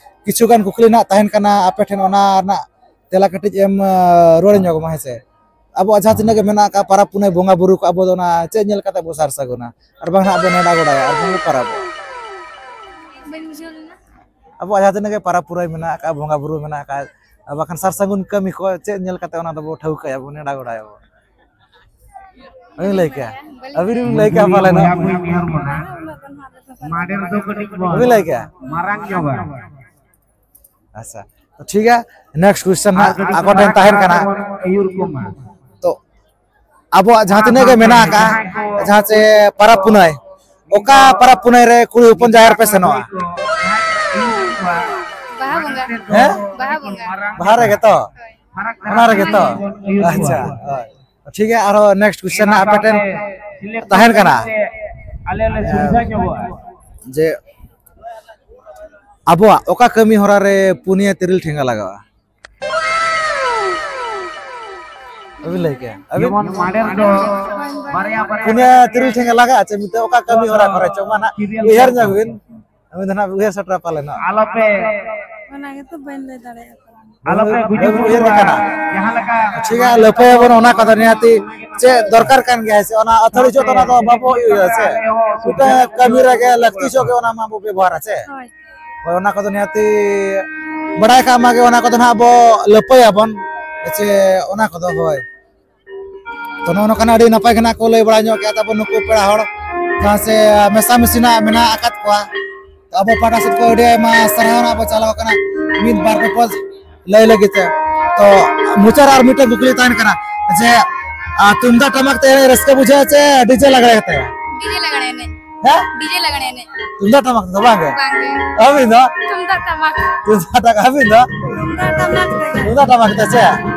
ᱠᱤᱪᱷᱩ ᱜᱟᱱ ᱠᱩᱠᱞᱤ ᱱᱟᱜ ᱛᱟᱦᱮᱱ ᱠᱟᱱᱟ ᱟᱯᱮ ᱴᱷᱮᱱ, ᱚᱱᱟ ᱨᱮᱱᱟᱜ ᱛᱮᱞᱟ ᱠᱟᱹᱴᱤᱡ ᱮᱢ, ᱟ, ᱨᱩᱣᱟᱹᱲ ᱧᱚᱜ ᱢᱟ, ᱦᱮᱸ ᱥᱮ? ᱟᱵᱚᱣᱟᱜ ᱡᱟᱦᱟᱸ ᱛᱤᱱᱟᱹᱜ ᱜᱮ ᱢᱮᱱᱟᱜ ᱟᱠᱟᱫ ᱯᱟᱨᱟᱵᱽ ᱯᱩᱱᱟᱹᱭ ᱵᱚᱸᱜᱟ ᱵᱩᱨᱩ ᱠᱚ, ᱟᱵᱚ ᱫᱚ ᱚᱱᱟ ᱪᱮᱫ ᱧᱮᱞ ᱠᱟᱛᱮ ᱵᱚ ᱥᱟᱨ ᱥᱟᱹᱜᱩᱱᱟ? ᱟᱨ ᱵᱟᱝ ᱦᱟᱸᱜ ᱵᱚ ᱱᱮᱰᱟ ᱜᱚᱲᱟᱭᱟ ᱟᱨ ᱵᱚᱱ ᱯᱟᱨᱟᱵᱚᱜᱼᱟ? ᱵᱟᱹᱧ ᱵᱩᱡᱷᱟᱹᱣ ᱞᱮᱱᱟ᱾ ᱟᱵᱚᱣᱟᱜ ᱡᱟᱦᱟᱸ ᱛᱤᱱᱟᱹᱜ ᱜᱮ ᱯᱟᱨᱟᱵᱽ ᱯᱩᱨᱟᱹᱭ ᱢᱮᱱᱟᱜ ᱟᱠᱟᱫ, ᱵᱚᱸᱜᱟ ᱵᱩᱨᱩ ᱢᱮᱱᱟᱜ ᱟᱠᱟᱫ, ᱟᱨ ᱵᱟᱠᱷᱟᱱ ᱥᱟᱨ ᱥᱟᱹᱜᱩᱱ ᱠᱟᱹᱢᱤ ᱠᱚ ᱪᱮᱫ ᱧᱮᱞ ᱠᱟᱛᱮ ᱚᱱᱟ ᱫᱚᱵᱚ ᱴᱷᱟᱹᱣᱠᱟᱹᱭᱟ, ᱵᱚ ᱱᱮᱰᱟ ᱜᱚᱲᱟᱭᱟ ᱵᱚ? ᱵᱟᱹᱧ ᱞᱟᱹᱭ ᱠᱮᱭᱟ᱾ ᱵᱟᱹᱞᱤᱧ ᱟᱹᱵᱤᱱ ᱵᱤᱱ ᱞᱟᱹᱭ ᱠᱮᱭᱟ ᱯᱟᱞᱮᱱ ᱦᱟᱸᱜ᱾ ᱵᱟᱹᱧ ᱩᱭᱦᱟᱹᱨ ᱵᱚᱱᱟ᱾ ᱢᱟᱰᱮᱨ ᱫᱚ ᱠᱟᱹᱴᱤᱡ ᱵᱚᱱ ᱵᱟᱹᱵᱤᱱ ᱞᱟᱹᱭ ᱠᱮᱭᱟ? ᱢᱟᱨᱟᱝ ᱧᱚᱜᱟ᱾ ᱟᱪᱪᱷᱟ, ᱛᱚ ᱴᱷᱤᱠ ᱜᱮᱭᱟ, ᱱᱮᱠᱥᱴ ᱠᱚᱥᱪᱮᱱ ᱦᱟᱸᱜ ᱟᱠᱚ ᱴᱷᱮᱱ ᱛᱟᱦᱮᱱ ᱠᱟᱱᱟ᱾ ᱟᱹᱭᱩᱨ ᱠᱚᱢᱟ᱾ ᱛᱚ ᱟᱵᱚᱣᱟᱜ ᱡᱟᱦᱟᱸ ᱛᱤᱱᱟᱹᱜ ᱜᱮ ᱢᱮᱱᱟᱜ ᱟᱠᱟᱫ, ᱡᱟᱦᱟᱸ ᱪᱮ ᱯᱟᱨᱟᱵᱽ ᱯᱩᱱᱟᱹᱭ, ᱚᱠᱟ ᱯᱟᱨᱟᱵᱽ ᱯᱩᱱᱟᱹᱭ ᱨᱮ ᱠᱩᱲᱤ ᱦᱚᱯᱚᱱ ᱡᱟᱦᱮᱨ ᱯᱮ ᱥᱮᱱᱚᱜᱼᱟ? ᱵᱟᱦᱟ ᱵᱚᱸᱜᱟ᱾ ᱦᱮᱸ? ᱵᱟᱦᱟ ᱵᱚᱸᱜᱟ᱾ ᱵᱟᱦᱟ ᱨᱮᱜᱮ ᱛᱚ? ᱦᱳᱭ᱾ ᱚᱱᱟ ᱨᱮᱜᱮ ᱛᱚ? ᱟᱪᱪᱷᱟ, ᱦᱳᱭ᱾ ᱴᱷᱤᱠ ᱜᱮᱭᱟ, ᱟᱨᱦᱚᱸ ᱱᱮᱠᱥᱴ ᱠᱚᱥᱪᱮᱱ ᱦᱟᱸᱜ ᱟᱯᱮ ᱴᱷᱮᱱ ᱛᱟᱦᱮᱱ ᱠᱟᱱᱟ᱾ ᱟᱞᱮ ᱞᱮ ᱥᱩᱵᱤᱫᱷᱟ ᱧᱚᱜᱚᱜᱼᱟ᱾ ᱡᱮ ᱟᱵᱚᱣᱟᱜ ᱚᱠᱟ ᱠᱟᱹᱢᱤ ᱦᱚᱨᱟ ᱨᱮ ᱯᱩᱱᱭᱟᱹ ᱛᱤᱨᱤᱞ ᱴᱷᱮᱸᱜᱟ ᱞᱟᱜᱟᱜᱼᱟ? ᱵᱟᱹᱵᱤᱱ ᱞᱟᱹᱭ ᱠᱮᱭᱟ? ᱟᱹᱵᱤᱱ? ᱡᱮᱢᱚᱱ ᱢᱟᱰᱮᱨ ᱫᱚ ᱵᱟᱨᱭᱟ ᱵᱟᱨᱭᱟ ᱯᱩᱱᱭᱟᱹ ᱛᱤᱨᱤᱞ ᱴᱷᱮᱸᱜᱟ ᱞᱟᱜᱟᱜᱼᱟ ᱪᱮ ᱢᱤᱫᱴᱮᱡ ᱚᱠᱟ ᱠᱟᱹᱢᱤ ᱦᱚᱨᱟ ᱠᱚᱨᱮ ᱪᱚ? ᱢᱟ ᱱᱟᱦᱟᱜ ᱩᱭᱦᱟᱹᱨ ᱧᱚᱜ ᱵᱤᱱ᱾ ᱟᱹᱵᱤᱱ ᱫᱚ ᱱᱟᱦᱟᱜ ᱩᱭᱦᱟᱹᱨ ᱥᱮᱴᱮᱨ ᱯᱟᱞᱮ ᱱᱟᱦᱟᱜ᱾ ᱟᱞᱚᱯᱮ ᱚᱱᱟ ᱜᱮᱛᱚ ᱵᱟᱹᱧ ᱞᱟᱹᱭ ᱫᱟᱲᱮᱭᱟᱜ ᱠᱟᱱᱟ᱾ ᱟᱞᱚᱯᱮ ᱵᱟᱹᱵᱤᱱ ᱜᱩᱡᱩᱜ ᱩᱭᱦᱟᱹᱨ ᱜᱩᱡᱩᱜᱼᱟ᱾ ᱠᱟᱱᱟ᱾ ᱡᱟᱦᱟᱸ ᱞᱮᱠᱟ ᱴᱷᱤᱠ ᱜᱮᱭᱟ, ᱞᱟᱹᱯᱟᱹᱭᱟᱵᱚᱱ ᱚᱱᱟ ᱠᱚᱫᱚ ᱱᱤᱦᱟᱹᱛᱤ ᱪᱮᱫ ᱫᱚᱨᱠᱟᱨ ᱠᱟᱱ ᱜᱮᱭᱟ ᱥᱮ, ᱚᱱᱟ ᱟᱹᱛᱷᱟᱹᱲᱤ ᱪᱚ ᱚᱱᱟ ᱫᱚ ᱵᱟᱵᱚ ᱤᱭᱟᱹᱭᱟ ᱥᱮ᱾ ᱢᱤᱫᱴᱟᱝ ᱠᱟᱹᱢᱤ ᱨᱮᱜᱮ ᱞᱟᱹᱠᱛᱤ ᱪᱚ ᱜᱮ ᱚᱱᱟ ᱢᱟᱵᱚ ᱵᱮᱵᱚᱦᱟᱨᱟ ᱥᱮ᱾ ᱦᱳᱭ᱾ ᱦᱳᱭ, ᱚᱱᱟ ᱠᱚᱫᱚ ᱱᱤᱦᱟᱹᱛᱤ ᱵᱟᱲᱟᱭ ᱠᱟᱜ ᱢᱟᱜᱮ, ᱚᱱᱟ ᱠᱚᱫᱚ ᱱᱟᱦᱟᱜ ᱵᱚ ᱞᱟᱹᱯᱟᱹᱭᱟᱵᱚᱱ ᱥᱮ ᱚᱱᱟ ᱠᱚᱫᱚ, ᱦᱳᱭ᱾ ᱛᱚ, ᱱᱚᱜᱼᱚ ᱱᱚᱝᱠᱟᱱᱟᱜ ᱟᱹᱰᱤ ᱱᱟᱯᱟᱭ ᱜᱮ ᱱᱟᱜ ᱠᱚ ᱞᱟᱹᱭ ᱵᱟᱲᱟ ᱧᱚᱜ ᱠᱮᱜᱼᱟ ᱛᱟᱵᱚᱱ ᱱᱩᱠᱩ ᱯᱮᱲᱟ ᱦᱚᱲ, ᱡᱟᱦᱟᱸ ᱥᱮ ᱢᱮᱥᱟ ᱢᱤᱥᱤ ᱱᱟᱜ ᱢᱮᱱᱟᱜ ᱟᱠᱟᱫ ᱠᱚᱣᱟ᱾ ᱛᱚ, ᱟᱵᱚ ᱯᱟᱦᱴᱟ ᱥᱮᱫ ᱠᱷᱚᱱ ᱟᱹᱰᱤ ᱟᱭᱢᱟ ᱥᱟᱨᱦᱟᱣ ᱱᱟᱜ ᱵᱚ ᱪᱟᱞᱟᱣ ᱠᱟᱱᱟ ᱢᱤᱫ ᱵᱟᱨ ᱯᱮ ᱯᱚᱫ ᱞᱟᱹᱭ ᱞᱟᱹᱜᱤᱫ ᱛᱮ᱾ ᱛᱚ, ᱢᱩᱪᱟᱹᱫ ᱨᱮ ᱟᱨ ᱢᱤᱫᱴᱮᱱ ᱠᱩᱠᱞᱤ ᱛᱟᱦᱮᱱ ᱠᱟᱱᱟ ᱡᱮ, ᱟᱨ ᱛᱩᱢᱫᱟᱜ ᱴᱟᱢᱟᱠ ᱛᱮ ᱮᱱᱮᱡ ᱨᱟᱹᱥᱠᱟᱹ ᱵᱩᱡᱷᱟᱹᱜᱼᱟ ᱪᱮ ᱰᱤᱡᱮ ᱞᱟᱜᱽᱲᱮ ᱠᱟᱛᱮ? ᱰᱤᱡᱮ ᱞᱟᱜᱽᱲᱮ ᱮᱱᱮᱡ᱾ ᱦᱮᱸ? ᱰᱤᱡᱮ ᱞᱟᱜᱽᱲᱮ ᱮᱱᱮᱡ᱾ ᱛᱩᱢᱫᱟᱜ ᱴᱟᱢᱟᱠ ᱛᱮᱫᱚ ᱵᱟᱝ ᱜᱮ? ᱵᱟᱝ ᱜᱮ᱾ ᱟᱹᱵᱤᱱ ᱫᱚ? ᱛᱩᱢᱫᱟᱜ ᱴᱟᱢᱟᱠ᱾ ᱛᱩᱢᱫᱟᱜ ᱴᱟᱢᱟᱠ, ᱟᱹᱵᱤᱱ ᱫᱚ? ᱛᱩᱢᱫᱟᱜ ᱴᱟᱢᱟᱠ ᱛᱮᱜᱮ᱾ ᱛᱩᱢᱫᱟᱜ ᱴᱟᱢᱟᱠ ᱛᱮ ᱥᱮ?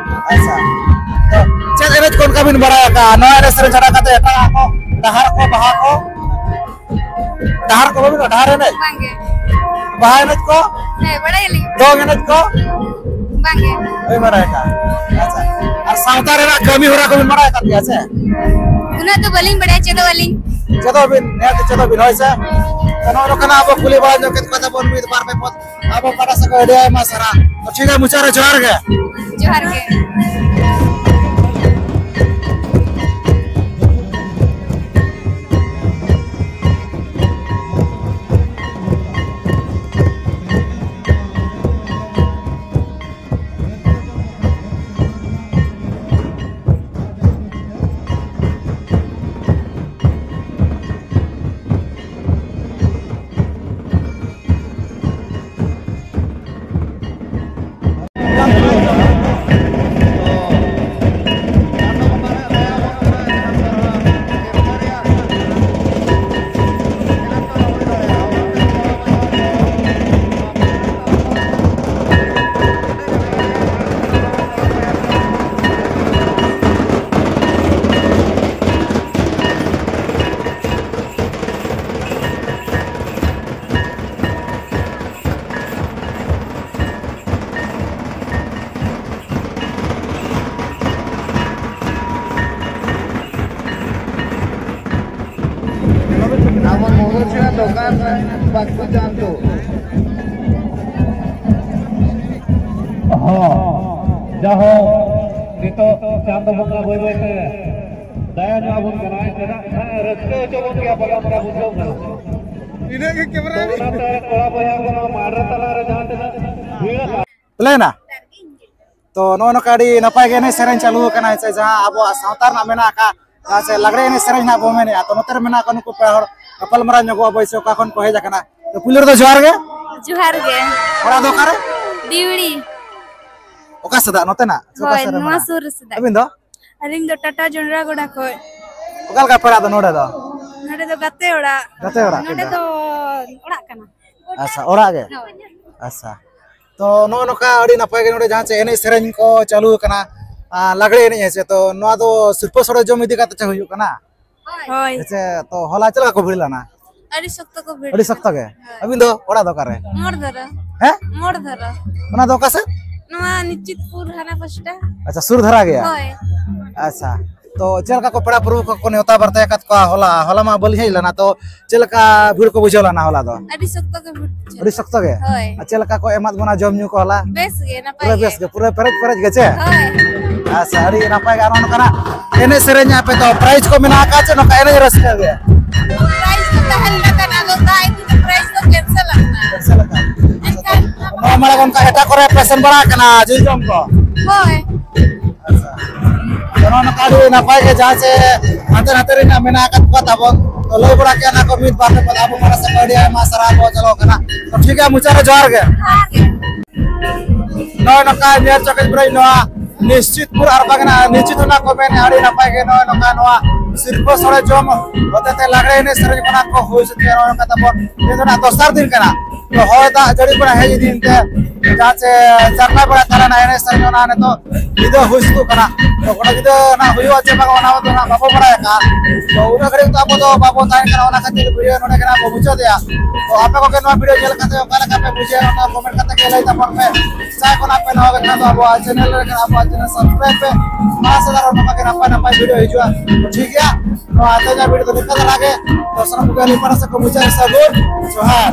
ᱟᱪᱪᱷᱟ᱾ ᱛᱚ, ᱪᱮᱫ ᱮᱱᱮᱡ ᱠᱚ ᱚᱱᱠᱟ ᱵᱤᱱ ᱵᱟᱲᱟᱭ ᱟᱠᱟᱫᱼᱟ? ᱱᱚᱣᱟ ᱮᱱᱮᱡ ᱥᱮᱨᱮᱧ ᱪᱷᱟᱰᱟ ᱠᱟᱛᱮ ᱮᱴᱟᱜ ᱠᱚ, ᱰᱟᱦᱟᱨ ᱠᱚ, ᱵᱟᱦᱟ ᱠᱚ? ᱰᱟᱦᱟᱨ ᱠᱚ ᱵᱟᱹᱵᱤᱱ ᱵᱟᱲᱟᱭᱟ? ᱰᱟᱦᱟᱨ ᱮᱱᱮᱡ? ᱵᱟᱝ ᱜᱮ᱾ ᱵᱟᱦᱟ ᱮᱱᱮᱡ ᱠᱚ? ᱦᱮᱸ, ᱵᱟᱲᱟᱭᱟᱞᱤᱧ᱾ ᱫᱚᱝ ᱮᱱᱮᱡ ᱠᱚ? ᱵᱟᱝ ᱜᱮ᱾ ᱵᱟᱹᱧ ᱵᱟᱲᱟᱭ ᱟᱠᱟᱫᱼᱟ᱾ ᱟᱪᱪᱷᱟ᱾ ᱟᱨ ᱥᱟᱶᱛᱟ ᱨᱮᱱᱟᱜ ᱠᱟᱹᱢᱤ ᱦᱚᱨᱟ ᱠᱚᱵᱤᱱ ᱵᱟᱲᱟᱭ ᱟᱠᱟᱫ ᱜᱮᱭᱟ ᱥᱮ? ᱩᱱᱟᱹᱜ ᱫᱚ ᱵᱟᱹᱞᱤᱧ ᱵᱟᱲᱟᱭᱟ, ᱪᱮᱫᱚᱜ ᱟᱹᱞᱤᱧ᱾ ᱪᱮᱫᱚᱜ ᱵᱤᱱ, ᱱᱤᱦᱟᱹᱛ ᱪᱮᱫᱚᱜ ᱵᱤᱱ, ᱦᱳᱭ ᱥᱮ? ᱛᱚ, ᱱᱚᱜᱼᱚ ᱱᱚᱝᱠᱟᱱᱟᱜ ᱟᱵᱚ ᱠᱩᱞᱤ ᱵᱟᱲᱟ ᱧᱚᱜ ᱠᱮᱫ ᱠᱚᱣᱟ ᱛᱟᱵᱚᱱ ᱢᱤᱫ ᱵᱟᱨ ᱯᱮ ᱯᱚᱫ᱾ ᱟᱵᱚ ᱯᱟᱦᱴᱟ ᱥᱮᱫ ᱠᱷᱚᱱ ᱟᱹᱰᱤ ᱟᱭᱢᱟ ᱥᱟᱨᱦᱟᱣ᱾ ᱛᱚ, ᱴᱷᱤᱠ ᱜᱮᱭᱟ, ᱢᱩᱪᱟᱹᱫ ᱨᱮ ᱡᱚᱦᱟᱨ ᱜᱮ᱾ ᱡᱚᱦᱟᱨ ᱜᱮ᱾ ᱟᱵᱚ ᱢᱚᱦᱩᱨ ᱥᱮᱬᱟ ᱫᱚᱠᱟᱱ ᱵᱟᱠᱚ ᱪᱟᱸᱫᱚ᱾ ᱦᱚᱸ, ᱡᱟᱦᱳ, ᱱᱤᱛᱚᱜ ᱪᱟᱸᱫᱚ ᱵᱚᱸᱜᱟ ᱵᱟᱹᱭ ᱵᱟᱹᱭ ᱛᱮ ᱫᱟᱭᱟ ᱧᱚᱜ ᱟᱵᱚᱱ ᱠᱟᱱᱟᱭ, ᱪᱮᱫᱟᱜ ᱥᱮ ᱨᱟᱹᱥᱠᱟᱹ ᱦᱚᱪᱚ ᱵᱚᱱ ᱜᱮᱭᱟ, ᱵᱟᱵᱟ ᱢᱟᱨᱟ ᱵᱩᱡᱷᱟᱹᱣ ᱠᱟᱱᱟ᱾ ᱤᱱᱟᱹᱜ ᱜᱮ ᱠᱮᱢᱮᱨᱟ ᱛᱚ ᱨᱮ᱾ ᱚᱱᱟᱛᱮ ᱠᱚᱲᱟ ᱵᱚᱭᱦᱟ ᱠᱚ ᱱᱚᱣᱟ ᱢᱟᱰᱨᱮ ᱛᱟᱞᱟ ᱨᱮ ᱡᱟᱦᱟᱸ ᱛᱤᱱᱟᱹᱜ ᱵᱷᱤᱲ ᱟᱠᱟᱱ ᱯᱞᱮᱱᱟ᱾ ᱛᱚ ᱱᱚᱜᱼᱚ ᱱᱚᱝᱠᱟ ᱟᱹᱰᱤ ᱱᱟᱯᱟᱭ ᱜᱮ ᱮᱱᱮᱡ ᱥᱮᱨᱮᱧ ᱪᱟᱹᱞᱩ ᱟᱠᱟᱱᱟ, ᱥᱮ ᱡᱟᱦᱟᱸ ᱟᱵᱚᱣᱟᱜ ᱥᱟᱶᱛᱟ ᱨᱮᱱᱟᱜ ᱢᱮᱱᱟᱜ ᱟᱠᱟᱫ, ᱡᱟᱦᱟᱸ ᱥᱮ ᱞᱟᱜᱽᱲᱮ ᱮᱱᱮᱡ ᱥᱮᱨᱮᱧ ᱱᱟᱜ ᱵᱚ ᱢᱮᱱᱮᱫᱼᱟ᱾ ᱛᱚ ᱱᱚᱛᱮ ᱨᱮ ᱢᱮᱱᱟᱜ ᱠᱚ ᱱᱩᱠᱩ ᱯᱮᱲᱟ ᱦᱚᱲ, ᱜᱟᱯᱟᱞᱢᱟᱨᱟᱣ ᱧᱚᱜᱚᱜ ᱟᱵᱚ ᱥᱮ ᱚᱠᱟ ᱠᱷᱚᱱ ᱠᱚ ᱦᱮᱡ ᱟᱠᱟᱱᱟ᱾ ᱛᱚ ᱯᱩᱭᱞᱩ ᱨᱮᱫᱚ ᱡᱚᱦᱟᱨ ᱜᱮ᱾ ᱡᱚᱦᱟᱨ ᱜᱮ᱾ ᱚᱲᱟᱜ ᱫᱚ ᱚᱠᱟᱨᱮ? ᱫᱤᱣᱲᱤ᱾ ᱚᱠᱟ ᱥᱮᱫᱟᱜ, ᱱᱚᱛᱮᱱᱟᱜ ᱥᱮ ᱚᱠᱟ ᱦᱳᱭ, ᱥᱮᱫ ᱨᱮ ᱱᱚᱣᱟ ᱢᱮᱱᱟᱜᱼᱟ? ᱥᱩᱨ ᱨᱮ ᱥᱮᱫᱟᱜ ᱟᱹᱵᱤᱱ ᱜᱮ᱾ ᱫᱚ? ᱟᱹᱞᱤᱧ ᱫᱚ ᱴᱟᱴᱟ ᱡᱚᱱᱰᱨᱟ ᱜᱚᱰᱟ ᱠᱷᱚᱡ᱾ ᱚᱠᱟ ᱞᱮᱠᱟ ᱯᱮᱲᱟ ᱫᱚ ᱱᱚᱰᱮ ᱫᱚ? ᱱᱚᱰᱮ ᱫᱚ ᱜᱟᱛᱮ ᱚᱲᱟᱜ᱾ ᱜᱟᱛᱮ ᱚᱲᱟᱜ ᱱᱚᱰᱮ ᱠᱟᱱᱟ? ᱫᱚ ᱚᱲᱟᱜ ᱠᱟᱱᱟ᱾ ᱟᱪᱪᱷᱟ, ᱚᱲᱟᱜ ᱜᱮ? ᱦᱳᱭ᱾ ᱟᱪᱪᱷᱟ, ᱛᱚ ᱱᱚᱜᱼᱚ ᱱᱚᱝᱠᱟ ᱟᱹᱰᱤ ᱱᱟᱯᱟᱭ ᱜᱮ ᱱᱚᱰᱮ ᱡᱟᱦᱟᱸ ᱪᱮ ᱮᱱᱮᱡ ᱥᱮᱨᱮᱧ ᱠᱚ ᱪᱟᱹᱞᱩ ᱟᱠᱟᱱᱟ, ᱟᱨ ᱞᱟᱜᱽᱲᱮ ᱮᱱᱮᱡ ᱦᱮᱸ ᱪᱮ, ᱛᱚ ᱱᱚᱣᱟ ᱫᱚ ᱥᱤᱨᱯᱟᱹ ᱥᱚᱲᱚ ᱡᱚᱢ ᱤᱫᱤ ᱠᱟᱛᱮ ᱪᱮ ᱦᱩᱭᱩᱜ ᱠᱟᱱᱟ? ᱦᱳᱭ᱾ ᱦᱮᱸ ᱪᱮ, ᱛᱚ ᱦᱚᱞᱟ ᱪᱮᱫ ᱞᱮᱠᱟ ᱠᱚ ᱵᱷᱤᱲ ᱞᱮᱱᱟ? ᱟᱹᱰᱤ ᱥᱚᱠᱛᱚ ᱠᱚ ᱵᱷᱤᱲ ᱟᱹᱰᱤ ᱞᱮᱱᱟ᱾ ᱥᱚᱠᱛᱚ ᱜᱮ? ᱦᱳᱭ᱾ ᱟᱹᱵᱤᱱ ᱫᱚ ᱚᱲᱟᱜ ᱫᱚ ᱚᱠᱟᱨᱮ? ᱢᱳᱲ ᱫᱷᱟᱨᱟ᱾ ᱦᱮᱸ? ᱢᱳᱲ ᱫᱷᱟᱨᱟ᱾ ᱚᱱᱟ ᱫᱚ ᱚᱠᱟ ᱥᱮᱫ? ᱱᱚᱣᱟ ᱱᱤᱥᱪᱤᱛᱯᱩᱨ ᱦᱟᱱᱟ ᱯᱟᱥᱴᱟ᱾ ᱟᱪᱪᱷᱟ, ᱥᱩᱨ ᱫᱷᱟᱨᱟ ᱜᱮᱭᱟ᱾ ᱦᱳᱭ᱾ ᱟᱪᱪᱷᱟ, ᱛᱚ ᱪᱮᱫ ᱞᱮᱠᱟ ᱠᱚ ᱯᱮᱲᱟ ᱯᱨᱚᱵᱷᱩ ᱠᱚᱠᱚ ᱱᱮᱣᱛᱟ ᱵᱟᱨᱛᱮ ᱟᱠᱟᱫ ᱠᱚᱣᱟ? ᱦᱚᱞᱟ, ᱦᱚᱞᱟ ᱢᱟ ᱵᱟᱹᱞᱤᱧ ᱦᱮᱡ ᱞᱮᱱᱟ, ᱛᱚ ᱪᱮᱫ ᱞᱮᱠᱟ ᱵᱷᱤᱲ ᱠᱚ ᱵᱩᱡᱷᱟᱹᱣ ᱞᱮᱱᱟ ᱦᱚᱞᱟ ᱫᱚ? ᱟᱹᱰᱤ ᱥᱚᱠᱛᱚ ᱜᱮ ᱵᱷᱤᱲ ᱵᱩᱡᱷᱟᱹᱜ᱾ ᱟᱹᱰᱤ ᱥᱚᱠᱛᱚ ᱜᱮ᱾ ᱦᱳᱭ᱾ ᱟᱨ ᱪᱮᱫ ᱞᱮᱠᱟ ᱠᱚ ᱮᱢᱟᱫ ᱵᱚᱱᱟ ᱡᱚᱢ ᱧᱩ ᱠᱚ ᱦᱚᱞᱟ? ᱵᱮᱥ ᱜᱮ, ᱱᱟᱯᱟᱭ ᱯᱩᱨᱟᱹ ᱜᱮ᱾ ᱵᱮᱥ ᱜᱮ, ᱯᱩᱨᱟᱹ ᱯᱮᱨᱮᱡ ᱯᱮᱨᱮᱡ ᱜᱮ ᱪᱮ? ᱦᱳᱭ᱾ ᱟᱪᱪᱷᱟ, ᱟᱹᱰᱤ ᱱᱟᱯᱟᱭ ᱜᱮ᱾ ᱟᱨ ᱱᱚᱝᱠᱟᱱᱟᱜ ᱮᱱᱮᱡ ᱥᱮᱨᱮᱧ ᱟᱯᱮ ᱫᱚ ᱯᱨᱟᱭᱤᱡᱽ ᱠᱚ ᱢᱮᱱᱟᱜ ᱟᱠᱟᱫ ᱪᱮ ᱱᱚᱝᱠᱟ ᱮᱱᱮᱡ ᱨᱟᱹᱥᱠᱟᱹ ᱜᱮ? ᱯᱨᱟᱭᱤᱡᱽ ᱫᱚ ᱛᱟᱦᱮᱸ ᱞᱮᱱᱟ, ᱠᱟᱱᱟ ᱫᱚ ᱫᱟᱜ ᱤᱫᱤ ᱛᱮ ᱯᱨᱟᱭᱤᱡᱽ ᱫᱚ ᱠᱮᱱᱥᱮᱞ ᱟᱠᱟᱱᱟ᱾ ᱪᱮᱫ ᱞᱮᱠᱟ? ᱮᱱᱠᱷᱟᱱ ᱱᱚᱣᱟ ᱢᱟᱲᱟᱝ ᱚᱱᱠᱟ ᱮᱴᱟᱜ ᱠᱚᱨᱮ ᱯᱮ ᱥᱮᱱ ᱵᱟᱲᱟ ᱟᱠᱟᱱᱟ ᱡᱤᱞ ᱡᱚᱢ ᱠᱚ? ᱦᱳᱭ᱾ ᱟᱪᱪᱷᱟ᱾ ᱛᱚ, ᱱᱚᱜᱼᱚ ᱱᱚᱝᱠᱟ ᱟᱹᱰᱤ ᱱᱟᱯᱟᱭ ᱜᱮ, ᱡᱟᱦᱟᱸ ᱪᱮ ᱦᱟᱱᱛᱮ ᱱᱟᱛᱮ ᱨᱮᱱᱟᱜ ᱢᱮᱱᱟᱜ ᱟᱠᱟᱫ ᱠᱚᱣᱟ ᱛᱟᱵᱚᱱ, ᱛᱚ ᱞᱟᱹᱭ ᱵᱟᱲᱟ ᱠᱮᱫᱟ ᱠᱚ ᱢᱤᱫ ᱵᱟᱨ ᱯᱮ ᱯᱟᱞᱮ ᱟᱵᱚ ᱯᱟᱦᱴᱟ ᱥᱮᱫ ᱠᱷᱚᱱ ᱟᱹᱰᱤ ᱟᱭᱢᱟ ᱥᱟᱨᱦᱟᱣ ᱵᱚᱱ ᱪᱟᱞᱟᱣ ᱠᱟᱱᱟ᱾ ᱛᱚ ᱴᱷᱤᱠ ᱜᱮᱭᱟ, ᱢᱩᱪᱟᱹᱫ ᱨᱮ ᱡᱚᱦᱟᱨ ᱜᱮ᱾ ᱱᱚᱜᱼᱚᱭ ᱱᱚᱝᱠᱟ ᱧᱮᱞ ᱪᱚ ᱠᱮᱫ ᱵᱚᱱᱟᱹᱧ ᱱᱚᱣᱟ ᱱᱤᱥᱪᱤᱛᱯᱩᱨ ᱟᱨ ᱵᱟᱝ ᱱᱤᱥᱪᱤᱛ ᱚᱱᱟ ᱠᱚ ᱢᱮᱱ ᱟᱹᱰᱤ ᱱᱟᱯᱟᱭ ᱜᱮ᱾ ᱱᱚᱜᱼᱚᱭ ᱱᱚᱝᱠᱟ ᱱᱚᱣᱟ ᱥᱤᱨᱯᱟᱹ ᱥᱚᱲᱮ ᱡᱚᱢ ᱦᱚᱛᱮ ᱛᱮ ᱞᱟᱜᱽᱲᱮ ᱮᱱᱮᱡ ᱥᱮᱨᱮᱧ ᱠᱷᱚᱱᱟᱜ ᱠᱚ ᱦᱩᱭ ᱥᱟᱹᱛ ᱱᱚᱜᱼᱚᱭ ᱱᱚᱝᱠᱟ ᱛᱟᱵᱚᱱ ᱛᱮᱦᱮᱧ ᱫᱚ ᱱᱟᱜ ᱫᱚᱥᱟᱨ ᱫᱤᱱ ᱠᱟᱱᱟ᱾ ᱛᱚ ᱦᱚᱭ ᱫᱟᱜ ᱡᱟᱹᱲᱤ ᱠᱚᱨᱮ ᱦᱮᱡ ᱤᱫᱤᱭᱮᱱ ᱛᱮ ᱡᱟᱦᱟᱸ ᱪᱮ ᱡᱟᱨᱯᱟ ᱵᱟᱲᱟ ᱛᱟᱞᱮᱱᱟ ᱮᱱᱮᱡ ᱥᱮᱨᱮᱧ ᱚᱱᱟ ᱱᱤᱛᱚᱜ ᱧᱤᱫᱟᱹ ᱦᱩᱭ ᱥᱟᱹᱛᱚᱜ ᱠᱟᱱᱟ᱾ ᱛᱚ ᱜᱚᱴᱟ ᱧᱤᱫᱟᱹ ᱱᱟᱜ ᱦᱩᱭᱩᱜᱼᱟ ᱪᱮ ᱵᱟᱝ ᱚᱱᱟ ᱫᱚ ᱱᱟᱜ ᱵᱟᱵᱚ ᱵᱟᱲᱟᱭ ᱟᱠᱟᱫᱼᱟ᱾ ᱛᱚ ᱩᱱᱟᱹᱜ ᱜᱷᱟᱹᱲᱤᱡ ᱫᱚ ᱟᱵᱚ ᱫᱚ ᱵᱟᱵᱚ ᱛᱟᱦᱮᱱ ᱠᱟᱱᱟ, ᱚᱱᱟ ᱠᱷᱟᱹᱛᱤᱨ ᱵᱷᱤᱰᱤᱭᱳ ᱱᱚᱰᱮ ᱜᱮ ᱱᱟᱜ ᱵᱚ ᱢᱩᱪᱟᱹᱫᱮᱜᱼᱟ᱾ ᱛᱚ ᱟᱯᱮ ᱠᱚᱜᱮ ᱱᱚᱣᱟ ᱵᱷᱤᱰᱤᱭᱳ ᱧᱮᱞ ᱠᱟᱛᱮ ᱚᱠᱟ ᱞᱮᱠᱟ ᱯᱮ ᱵᱩᱡᱷᱟᱹᱣᱟ ᱚᱱᱟ ᱠᱚᱢᱮᱱᱴ ᱠᱟᱛᱮ ᱜᱮ ᱞᱟᱹᱭ ᱛᱟᱵᱚᱱ ᱯᱮ᱾ ᱡᱟᱦᱟᱸᱭ ᱠᱷᱚᱱᱟᱜ ᱯᱮ ᱱᱟᱣᱟ ᱜᱮ ᱠᱷᱟᱱ ᱫᱚ ᱟᱵᱚᱣᱟᱜ ᱪᱮᱱᱮᱞ ᱨᱮ ᱠᱷᱟᱱ ᱟᱵᱚᱣᱟᱜ ᱪᱮᱱᱮᱞ ᱥᱟᱵᱥᱠᱨᱟᱭᱤᱵ ᱯᱮ᱾ ᱢᱟ ᱥᱮ ᱟᱨᱦᱚᱸ ᱱᱚᱝᱠᱟ ᱜᱮ ᱱᱟᱯᱟᱭ ᱱᱟᱯᱟᱭ ᱵᱷᱤᱰᱤᱭᱳ ᱦᱤᱡᱩᱜᱼᱟ᱾ ᱛᱚ ᱴᱷᱤᱠ ᱜᱮᱭᱟ, ᱱᱚᱣᱟ ᱛᱮᱦᱮᱧᱟᱜ ᱵᱷᱤᱰᱤᱭᱳ ᱫᱚ ᱱᱤᱝᱠᱟ ᱫᱷᱟᱨᱟ ᱜᱮ᱾ ᱛᱚ ᱥᱟᱱᱟᱢ ᱠᱚᱜᱮ ᱟᱹᱞᱤᱧ ᱯᱟᱦᱴᱟ ᱥᱮᱫ ᱠᱷᱚᱱ ᱢᱩᱪᱟᱹᱫ ᱨᱮ ᱥᱟᱹᱜᱩᱱ ᱡᱚᱦᱟᱨ᱾